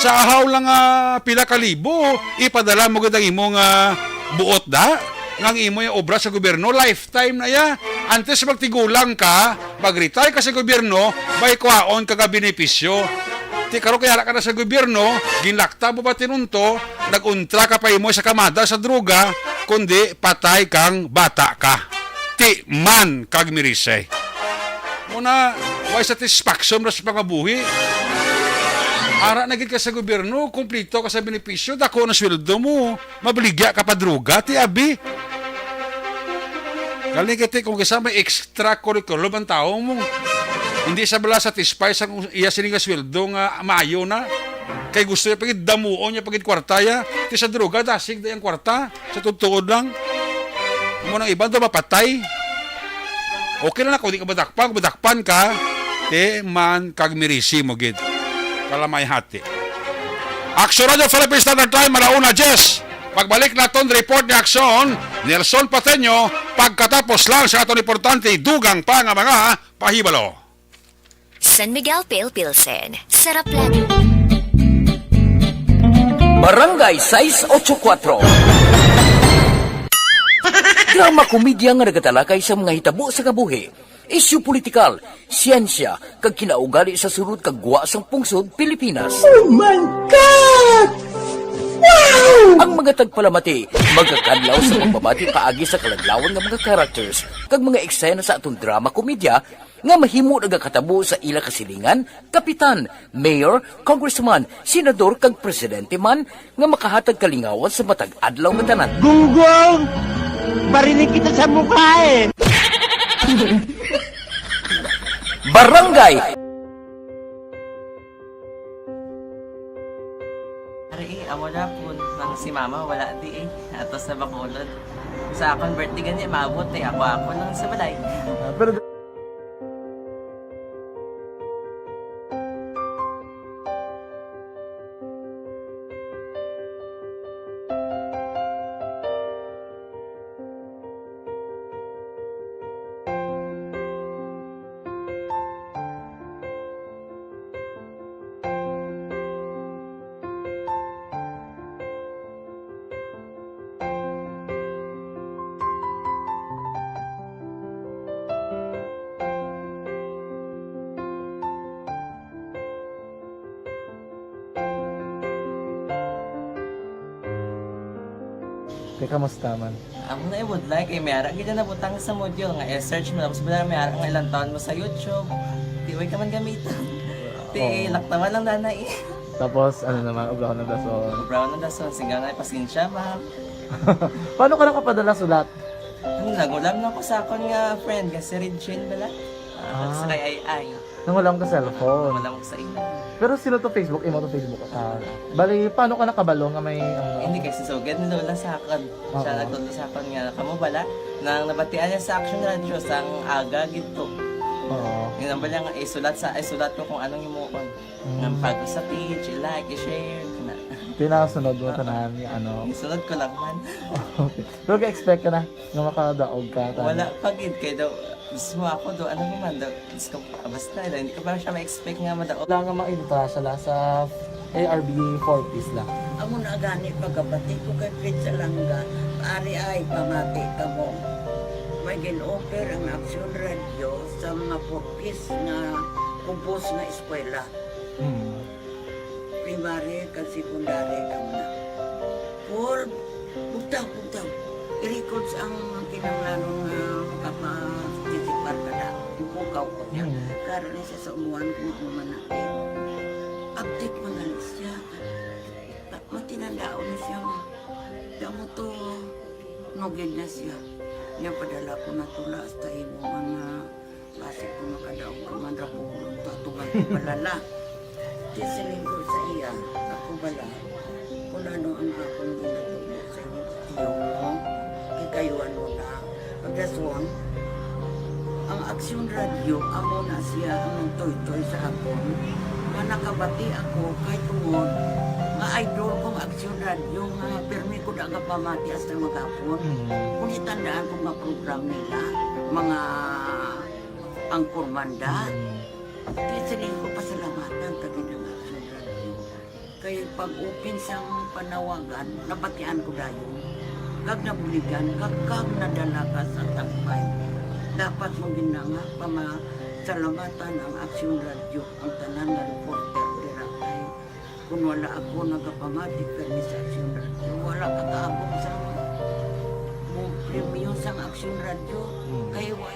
Sa ahaw lang nga pila ka libo, ipadala mo gid ang imo nga buot da. Nga ang imo yung obra sa gobyerno, lifetime na ya. Antes magtigulang ka, mag-retire ka sa gobyerno, may kuhaon ka nga benepisyo. Ti karon kay ara ka na sa gobyerno, ginlakta mo ba tinunto, nag-untra ka pa imo sa kamada sa droga, kundi patay kang bata ka. Ti man kag mirisay. Muna, may satisfaction ra sa pangabuhi. Ara na gid ka sa gobyerno, kumplito ka sa benepisyo, dako na sweldo mo, mabaligya ka pa droga, ti abi. Galing ka, ti, kung kisa may extracurriculum ang tao mo. Hindi sa bala satisfy sa iya sini nga sweldo nga maayo na. Kay gusto niya pagid damuon niya pagid kwarta ya. Ti sa droga, dasig na yung kwarta. Sa tutuod lang. Mo nang iban to mapatay. Okay lang na kung di ka madakpan, kung madakpan ka, ti man kag mirisi mo gid. Kalamay hati. Aksyon Radyo Philippine Standard Time, alauna diyes. Pagbalik naton report ni Aksyon, Nelson Pateño, pagkatapos lang sa aton importante, dugang pa nga mga pahibalo. San Miguel Pale Pilsen. Sarap lagi. Barangay sais ocho kuwatro. Drama komedya nga nagatalakay sa mga hitabo sa kabuhi, isyu politikal, siyensya, kag kinaugali sa sulod kag gwa sang pungsod Pilipinas. Oh my God! Wow! Ang mga tagpalamati magakadlaw sa pagbabati paagi sa kaladlawan nga mga characters kag mga eksena sa aton drama komedya nga mahimo nagakatabo sa ila kasilingan, kapitan, mayor, congressman, senador, kag presidente man nga makahatag kalingawan sa matag adlaw nga tanan. Gunggong! Barinig kita sa mukha eh! Barangay! Ari eh, amo na po nang si mama wala di eh. Atos na Bacolod. Sa akon birthday gani, maabot eh. Ako-ako lang sa balay. Ah, pero Kay kamusta man? Amo na ibudlay kay may ara gid na butang sa module nga i-search mo, tapos wala may ara nga ilang taon mo sa YouTube. Di way ka man gamiton. Ti Oo. Laktawan lang dana eh. Tapos, ano naman, ubraw ng dason. Ubraw ng dason, sigaw na pasensya, ma'am. Paano ka nakapadala sulat? Ano, nagulam na ko sa akon nga friend, nga si Regine bala. Ah, Ah. Sa kay Ay Ay. Nangulam ka cellphone. Nangulam ko sa imo. Pero sino to Facebook? Imo to Facebook? Ah, bali, paano ka nakabalo nga may, ano? Hindi, kay si Sugad ni Lola sa akon. Oo. Siya nagtudlo sa akon nga, kamo bala, nang nabatian niya sa Action Radio, sang aga gid to. Oo. Yun ang bala nga, isulat sa, isulat ko kung anong himuon. Mm. Nga pag sa page, i-like, i-share, na. Pinasunod mo Ah. tanan, yung ano. Isunod ko lang man. Okay. Pero ka-expect ka na nga makadaog ka, tanan? Wala pa gid, kay daw, mismo ako daw, ano naman daw, Diyos ko, ah, basta, hindi ko pa siya ma-expect nga madaog. Wala nga mainta siya la sa A R B four Ps la. Amo na gani pagkabati ko kay Fred Salanga, ari ay pamati kamo. May gin-offer ang Action Radio sa mga four Ps nga kubos nga eskwela. Hmm. Primary kag secondary kamo na. Paul, bugtaw, bugtaw. I-records ang kinahanglanon nga makaparticipar ka na. Ipukaw ko niya. Mm. Karon ni siya sa umuan kung ano man natin. Update man gali siya. Ma-, matinandaon na siya. Kamo to, nugid na siya. Niya padala ko na tula hasta imo mga Basi kung makadaog ka man ra buhulon, tatugan ko bala la. Di siling ko sa iya, ako bala, kung ano ang akong ginatubo sa inyo, tiyo mo, kay kayo ano na. Pagkaswang, ang Aksyon Radio, amo na siya ang nagtoytoy sa akon, nga nakabati ako kay tungod nga idol ko ang Aksyon Radio, nga pirmi ko da gapamati hasta maghapon. Mm. Kung itandaan ko nga program nila, mga Angkor Manda. Mm. Kaya siling ko, pasalamatan ta gid ang Action Radio. Kay pag-open sang panawagan, nabatian ko dayon. Kag nabuligan, kag, kag nadala ka sa tampay. Dapat mo gid na nga pamasalamatan ang Action Radio, ang tanan nga reporter dira kay Kung wala ako nagapamati kani sa Aksyon Radio, wala ka kaabot sa mo premyo sang Aksyon Radio. Hmm. Kay wa-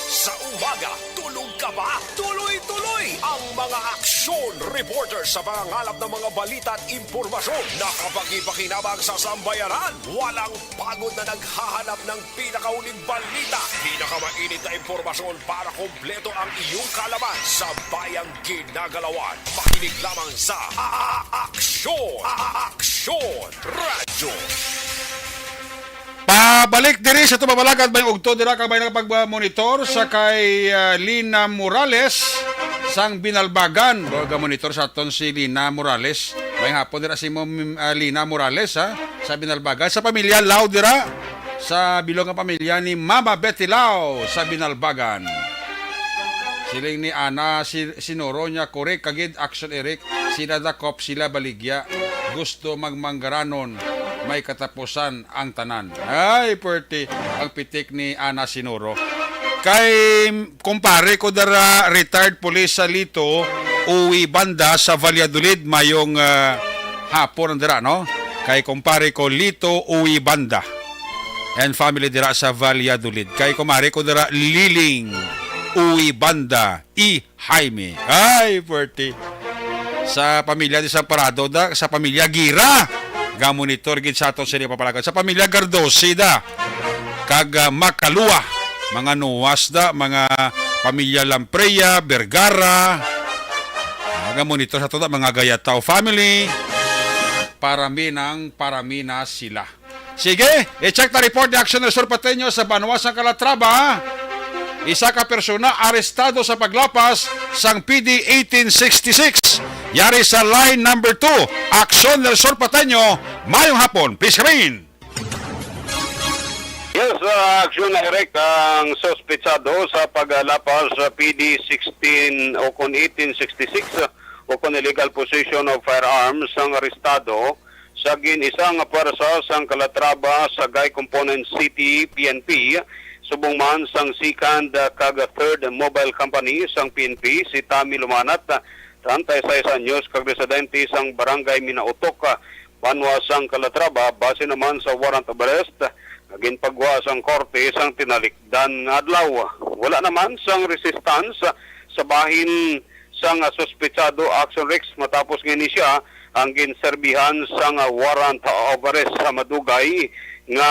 Sa umaga, tulog ka ba? Tuloy-tuloy ang mga aksyon reporter sa pangangalap ng mga balita at impormasyon. Nakapagpakinabang sa sambayanan. Walang pagod na naghahanap ng pinakauling balita, pinakamainit na impormasyon para kompleto ang iyong kaalaman sa bayang ginagalawan. Makinig lamang sa A-, A-, Aksyon, A-, A-, Aksyon Radyo. Pabalik diri sa Tumabalagad, may ugto dira kag may nakapag-monitor sa kay, ah, Lina Morales sang Binalbagan. Baga monitor sa aton si Lina Morales. May hapon dira si Ma'am, ah, Lina Morales, ha? Sa Binalbagan. Sa pamilya, Lau dira. Sa bilog nga pamilya ni Mama Betty Lau sa Binalbagan. Siling ni Ana, si, sinuro niya, "Correct ka gid, Action Eric. Sila dakop, sila baligya." gusto magmanggaranon, may katapusan ang tanan. Ay, pwerte ang pitik ni Ana Sinuro. Kay kumpare ko dara, retired police sa Lito, Uwi Banda sa Valladolid, mayong ah, hapon ang dira, no? Kay kumpare ko Lito Uwi Banda and family dira sa Valladolid. Kay kumare ko dira Liling Uwi Banda, i Jaime. Ay, pwerte. Sa pamilya di sa Parado da, sa pamilya Gira. Gamonitor gid sa aton sini papalagan. Sa pamilya Gardosi da. Kag ah, Makalua. Mga Nuas da, mga pamilya Lamprea, Vergara. Mga monitor sa ato da, mga Gayatao family. Parami nang parami na sila. Sige, i-check ta report ni Action Resort Pateño sa Banwa sang Calatrava. Isa ka persona arestado sa paglapas sang P D eighteen sixty-six. Yari sa line number two, Action Resort Pateño. Mayong hapon, please come in. Yes, uh, Action Eric, ang suspetsado sa paglapas sa P D sixteen o kon eighteen sixty-six, uh, o kon illegal possession of firearms ang arestado sa gin-isa nga pwersa sang Calatrava Sagay Component City, P N P, subong man sang second, uh, kag third mobile company sang P N P, si Tommy Lumanat, treinta y seis anyos, kag residente sang Barangay Minautok, uh, Banwa sang Calatrava, base naman sa warrant of arrest nga ginpagwa sang korte sang tinalikdan nga adlaw. Wala naman sang resistance sa bahin sang suspetsado, Action Rex, matapos nga ini siya ang ginserbihan sang warrant of arrest sa madugay nga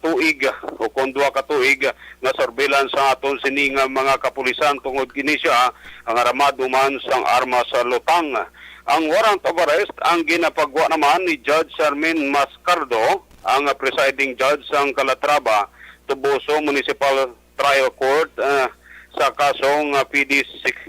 tuig o kon duha ka tuig nga surveillance sa aton sini nga mga kapulisan, tungod kini siya ang aramado man sang armas sa lutang. Ang warrant of arrest ang ginapagwa naman ni Judge Charmaine Mascardo, ang presiding judge sang Calatrava Toboso Municipal Trial Court, ah, sa kasong, ah, P D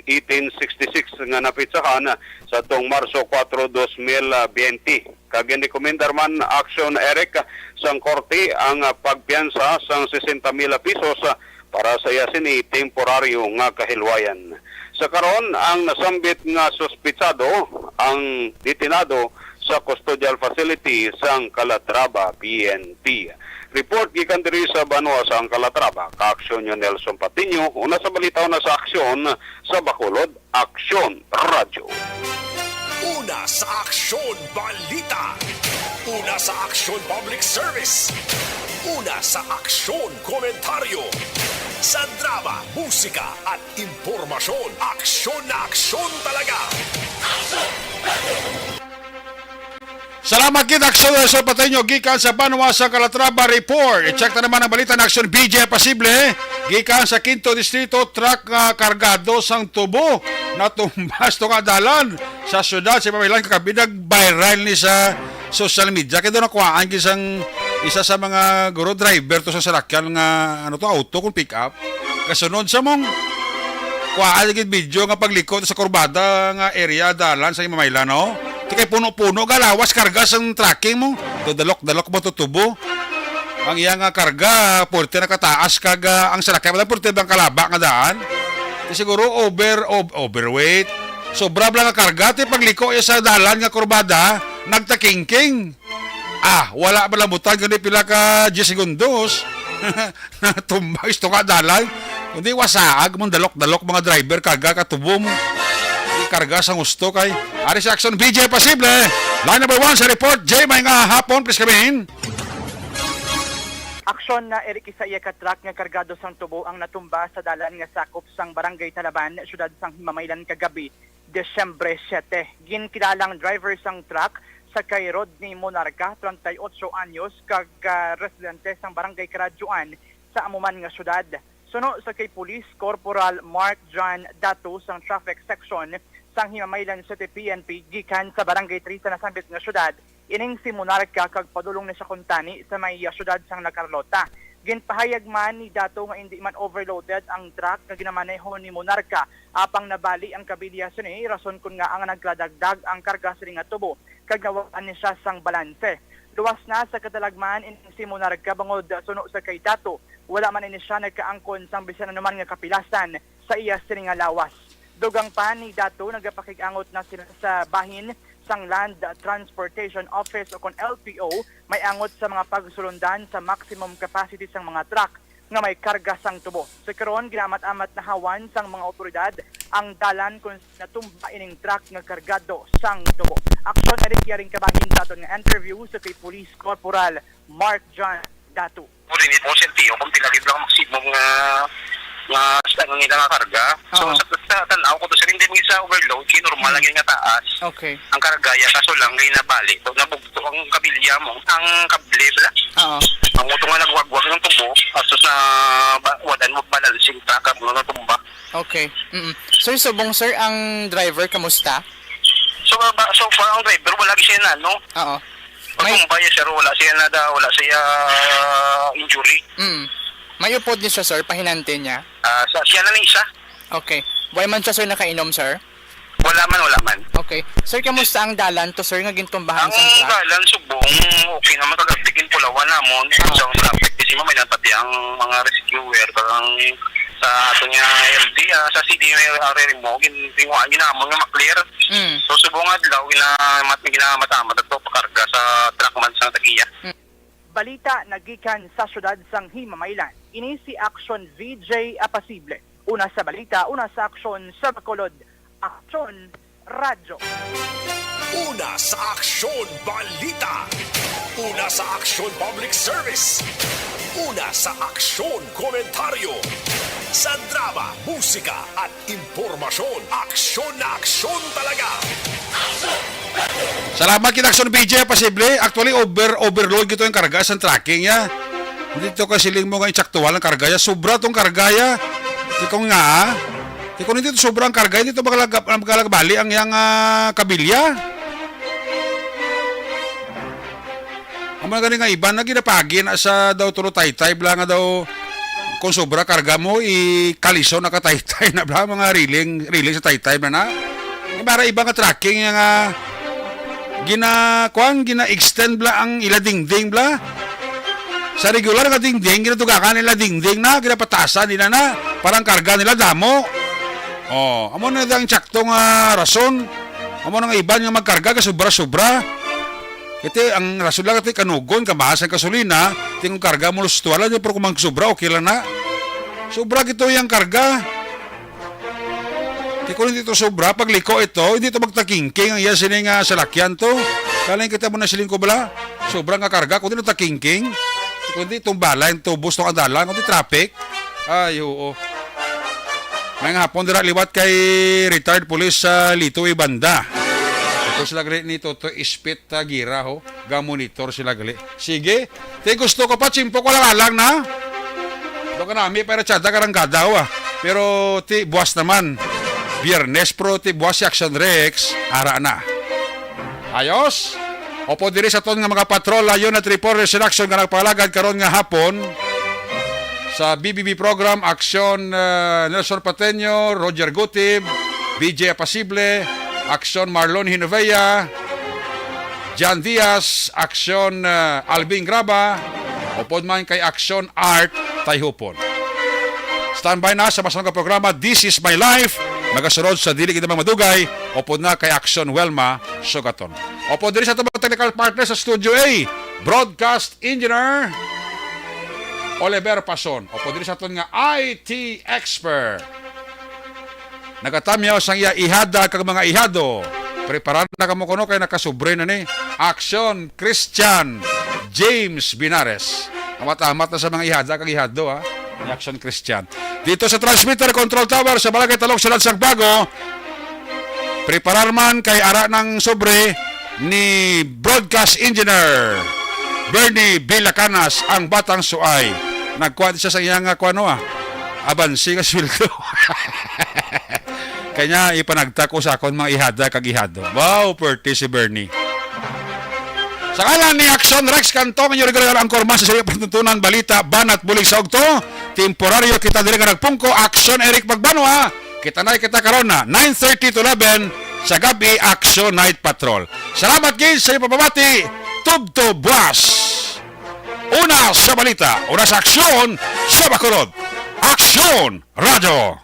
eighteen sixty-six nga napitsahan sa tong Marso kuwatro, dos mil biyente. Kag ginrekomendar man, Action Eric, sang korte ang, ah, pagpiyansa sang sesenta mil pesos, ah, para sa iya sini temporaryo nga kahilwayan. Sa karon, ang nasambit nga suspetsado ang detenado sa custodial facility sang Calatrava P N P. Report gikan diri sa banwa sang Calatrava, ka-Aksyon niyo Nelson Patiño, una sa balita, una sa aksyon, sa Bacolod, Aksyon Radyo. Una sa aksyon, balita. Una sa aksyon, public service. Una sa aksyon, komentaryo. Sa drama, musika, at impormasyon, aksyon na aksyon talaga. Salamat gid, Aksyon Resort Pateño, gikan sa banwa sa Calatrava. Report. I-check na naman ang balita na Aksyon B J Pasible. Gikan sa Quinto Distrito, truck nga kargado sang tubo natumba sa tunga dalan sa syudad sa Iloilo kagabi. Nag-viral ni sa social media. Kaya doon nakuhaan gisang isa sa mga guro driver to sa salakyan nga, ano to, auto kung pick up. Kasunod sa mong kuhaan gid video nga pagliko sa kurbada nga area dalan sa Iloilo, no? Ti kay puno-puno galawas karga sang trucking mo. To dalok-dalok mo to tubo. Ang iya nga karga, porte nakataas kag, ah, ang salakyan, wala porte bang kalaba nga daan. Ti siguro over, ob-, overweight. Sobra bala nga karga, ti pagliko iya sa dalan nga kurbada, nagtakingking. Ah, wala man lang butang gani pila ka diyes segundos. Tumbay sa tunga dalan. Kundi wasaag mong dalok-dalok mga driver, karga ka tubo mo. Di karga sa gusto kay. Ari sa Aksyon, B J Pasible. Line number one sa report, J, may nga hapon, please come in. Aksyon na, Eric, isa iya ka truck nga kargado sang tubo ang natumba sa dalan nga sakop sang Barangay Talaban, siyudad sang Himamaylan kagabi, Disyembre siyete. Ginkilalang driver sang truck sa kay Rodney Monarca, treinta y ocho anyos, kag, ah, residente sang Barangay Karadyoan sa amo man nga syudad. Suno sa kay Police Corporal Mark John Dato sang Traffic Section sang Himamaylan City P N P gikan sa Barangay Three sa nasambit nga syudad, ining si Monarca, kag padulong na siya kuntani sa may, ah, syudad sang La Carlota. Ginpahayag man ni Dato nga indi man overloaded ang truck nga ginamaneho ni Monarca, apang nabali ang kabilya sini, rason kon ngaa nga nagkadagdag ang karga sini nga tubo kag nawad-an ni siya sang balanse. Luwas na sa katalagman ining si Monarca, bangod suno sa kay Dato, wala man ini siya nagkaangkon sang bisan anuman nga kapilasan sa iya sini nga lawas. Dugang pa ni Dato, nagapakig-angot na sila sa bahin sang Land Transportation Office o kon L T O may angot sa mga pagsulundan sa maximum capacity sang mga truck nga may karga sang tubo. Sa karon, ginamat-amat na hawan sang mga awtoridad ang dalan kung natumba ining truck nga kargado sang tubo. Aksyon, Eric, yaring kabahin sa aton nga interview sa kay Police Corporal Mark John Datu. Mo rin ito, Sir Tio, kung pila gid lang maximum nga, nga sa ano nila nga karga. So, Oo. sa, sa tanaw ko to, sir, hindi mo sa overload, kay normal lang yun nga taas. Okay. Ang karga ya, kaso lang, kay nabali. So, nabugto ang kabilya mo, ang kable, bala. Oo. Ang moto nga nagwagwag ng tubo, aso sa ba, wadan mo balancing track, ang mga tumba. Okay. Mm. Sir, subong, sir, ang driver, kamusta? So, ba, so far, ang driver, wala siya na, no? Oo. May Pagkumbay, sir, wala siya na da, wala siya injury. Mm. May upod niya siya, sir, pahinante niya? Ah, sa, siya na ni isa. Okay. Why man siya, sir, nakainom, sir? Wala man, wala man. Okay. Sir, kamusta ang dalan to, sir, nga gintumbahan Ang sang truck? dalan subong, okay naman, kagabi, ginpulawan namon. Ah. Sa traffic, kasi mamay na pati ang mga rescuer, parang sa ato niya L D, ah, sa city may area mo, gin-, ginawaan ginamon nga maklear. Mm. So, subong adlaw, ginamat-, ginamatamat ato pakarga sa truck man sa tagiya. Mm. Balita nagikan sa siyudad sang Himamaylan. Ini si Aksyon V J Apasible. Una sa balita, una sa aksyon sa Bacolod. Aksyon Radyo. Una sa aksyon, balita. Una sa aksyon, public service. Una sa aksyon, komentaryo. Sa drama, musika, at impormasyon, aksyon na aksyon talaga. Salamat kita, Aksyon V J, posible. Actually, over, overload gito yung karga sa tracking, ya. Hindi to kasi siling mo nga insaktuhan ang karga, ya. Sobra tong karga, ya. Tikong nga, ah. Tikong hindi to sobra ang karga, hindi to magalaga-, magalagbali ang yang, ah, kabilya. Amo na gani nga iban na ginapagi na sa daw tulo taytay, bla, nga daw kung sobra karga mo, i-kalison na ka taytay na, bla, mga railing, railing sa taytay, bla, na. May para iba nga tracking nga gina-, kuwan, gina-extend, bla, ang ila dingding, bla. Sa regular nga dingding, ginatugakan nila dingding na, ginapatasan nila na, parang karga nila damo. Oh, amo na ang sakto nga rason. Amo na nga iban nga magkarga ka sobra-sobra. Kati ang rason lang, kati kanugon, kamahal sang gasolina, tingog karga mo, lustuan lang, pero kung mang sobra, okay lang na. Sobra gito yung karga. Kay kung hindi to sobra, pagliko ito, hindi to magtakingking ang iya sining, ah, salakyan to. Kaling kita mo na siling ko bala, sobra nga karga, kung hindi takingking, kung hindi itong balay, itong bus, itong adalan, kung hindi traffic. Ay, oo. May nga hapon dira liwat kay retired police sa Lito Ibanda. Ito sila gali ni Toto Ispit, ah, Gira, ho. Ga-monitor sila gali. Sige. Ti gusto ko pa, tsimpo ko lang alang na. Do ka nami, pero tsada karang gadaw, ah. Pero ti buwas naman. Biyernes, pero ti buwas si Action Rex. Ara na. Ayos. Opo, diri sa ton nga mga patrol, layon at reporters in action nga nagpalagad karon nga hapon sa B B B program, Aksyon, ah, Nelson Pateño, Roger Gutib, B J Apasible, Aksyon Marlon Hinovea, Jan Diaz, Aksyon, ah, Alvin Graba, upod man kay Aksyon Art Tayhupon. Standby na sa mas mga programa, This Is My Life, magasunod sa Dili Kita Madugay, upod na kay Aksyon Welma Sugaton. Upod diri sa atong technical partner sa Studio A, Broadcast Engineer Oliver Pason. Upod diri sa aton nga I T expert. Nagatamyaw sang iya ihada kag mga ihado. Preparar na kamo kuno kay nakasubre na ni Action Christian James Binares. Amat-amat na sa mga ihada kag ihado, ha? Ni Action Christian. Dito sa transmitter control tower sa Barangay Talong, Siyudad sang Bago, preparar man kay ara ng sobre ni broadcast engineer Bernie Villacanas, ang batang suay. Nagkuha siya sa iyang, ah, kuwano, ah, abansi nga sweldo. Kanya ipanagta ko sa akon mga ihada kag ihado. Wow, perte si Bernie. Sa ngalan ni Action Rex Cantong, inyo regular ang korma sa sirip pagtuntunan, balita, banat, bulig sa ugto. Temporaryo kita diri nga nagpungko, Action Eric Magbanwa. Kita na kita karon na nine thirty to eleven sa gabi, Action Night Patrol. Salamat gid sa inyong pamati. Tubtob buwas. Una sa balita, una sa aksyon sa Bacolod. Aksyon Radyo.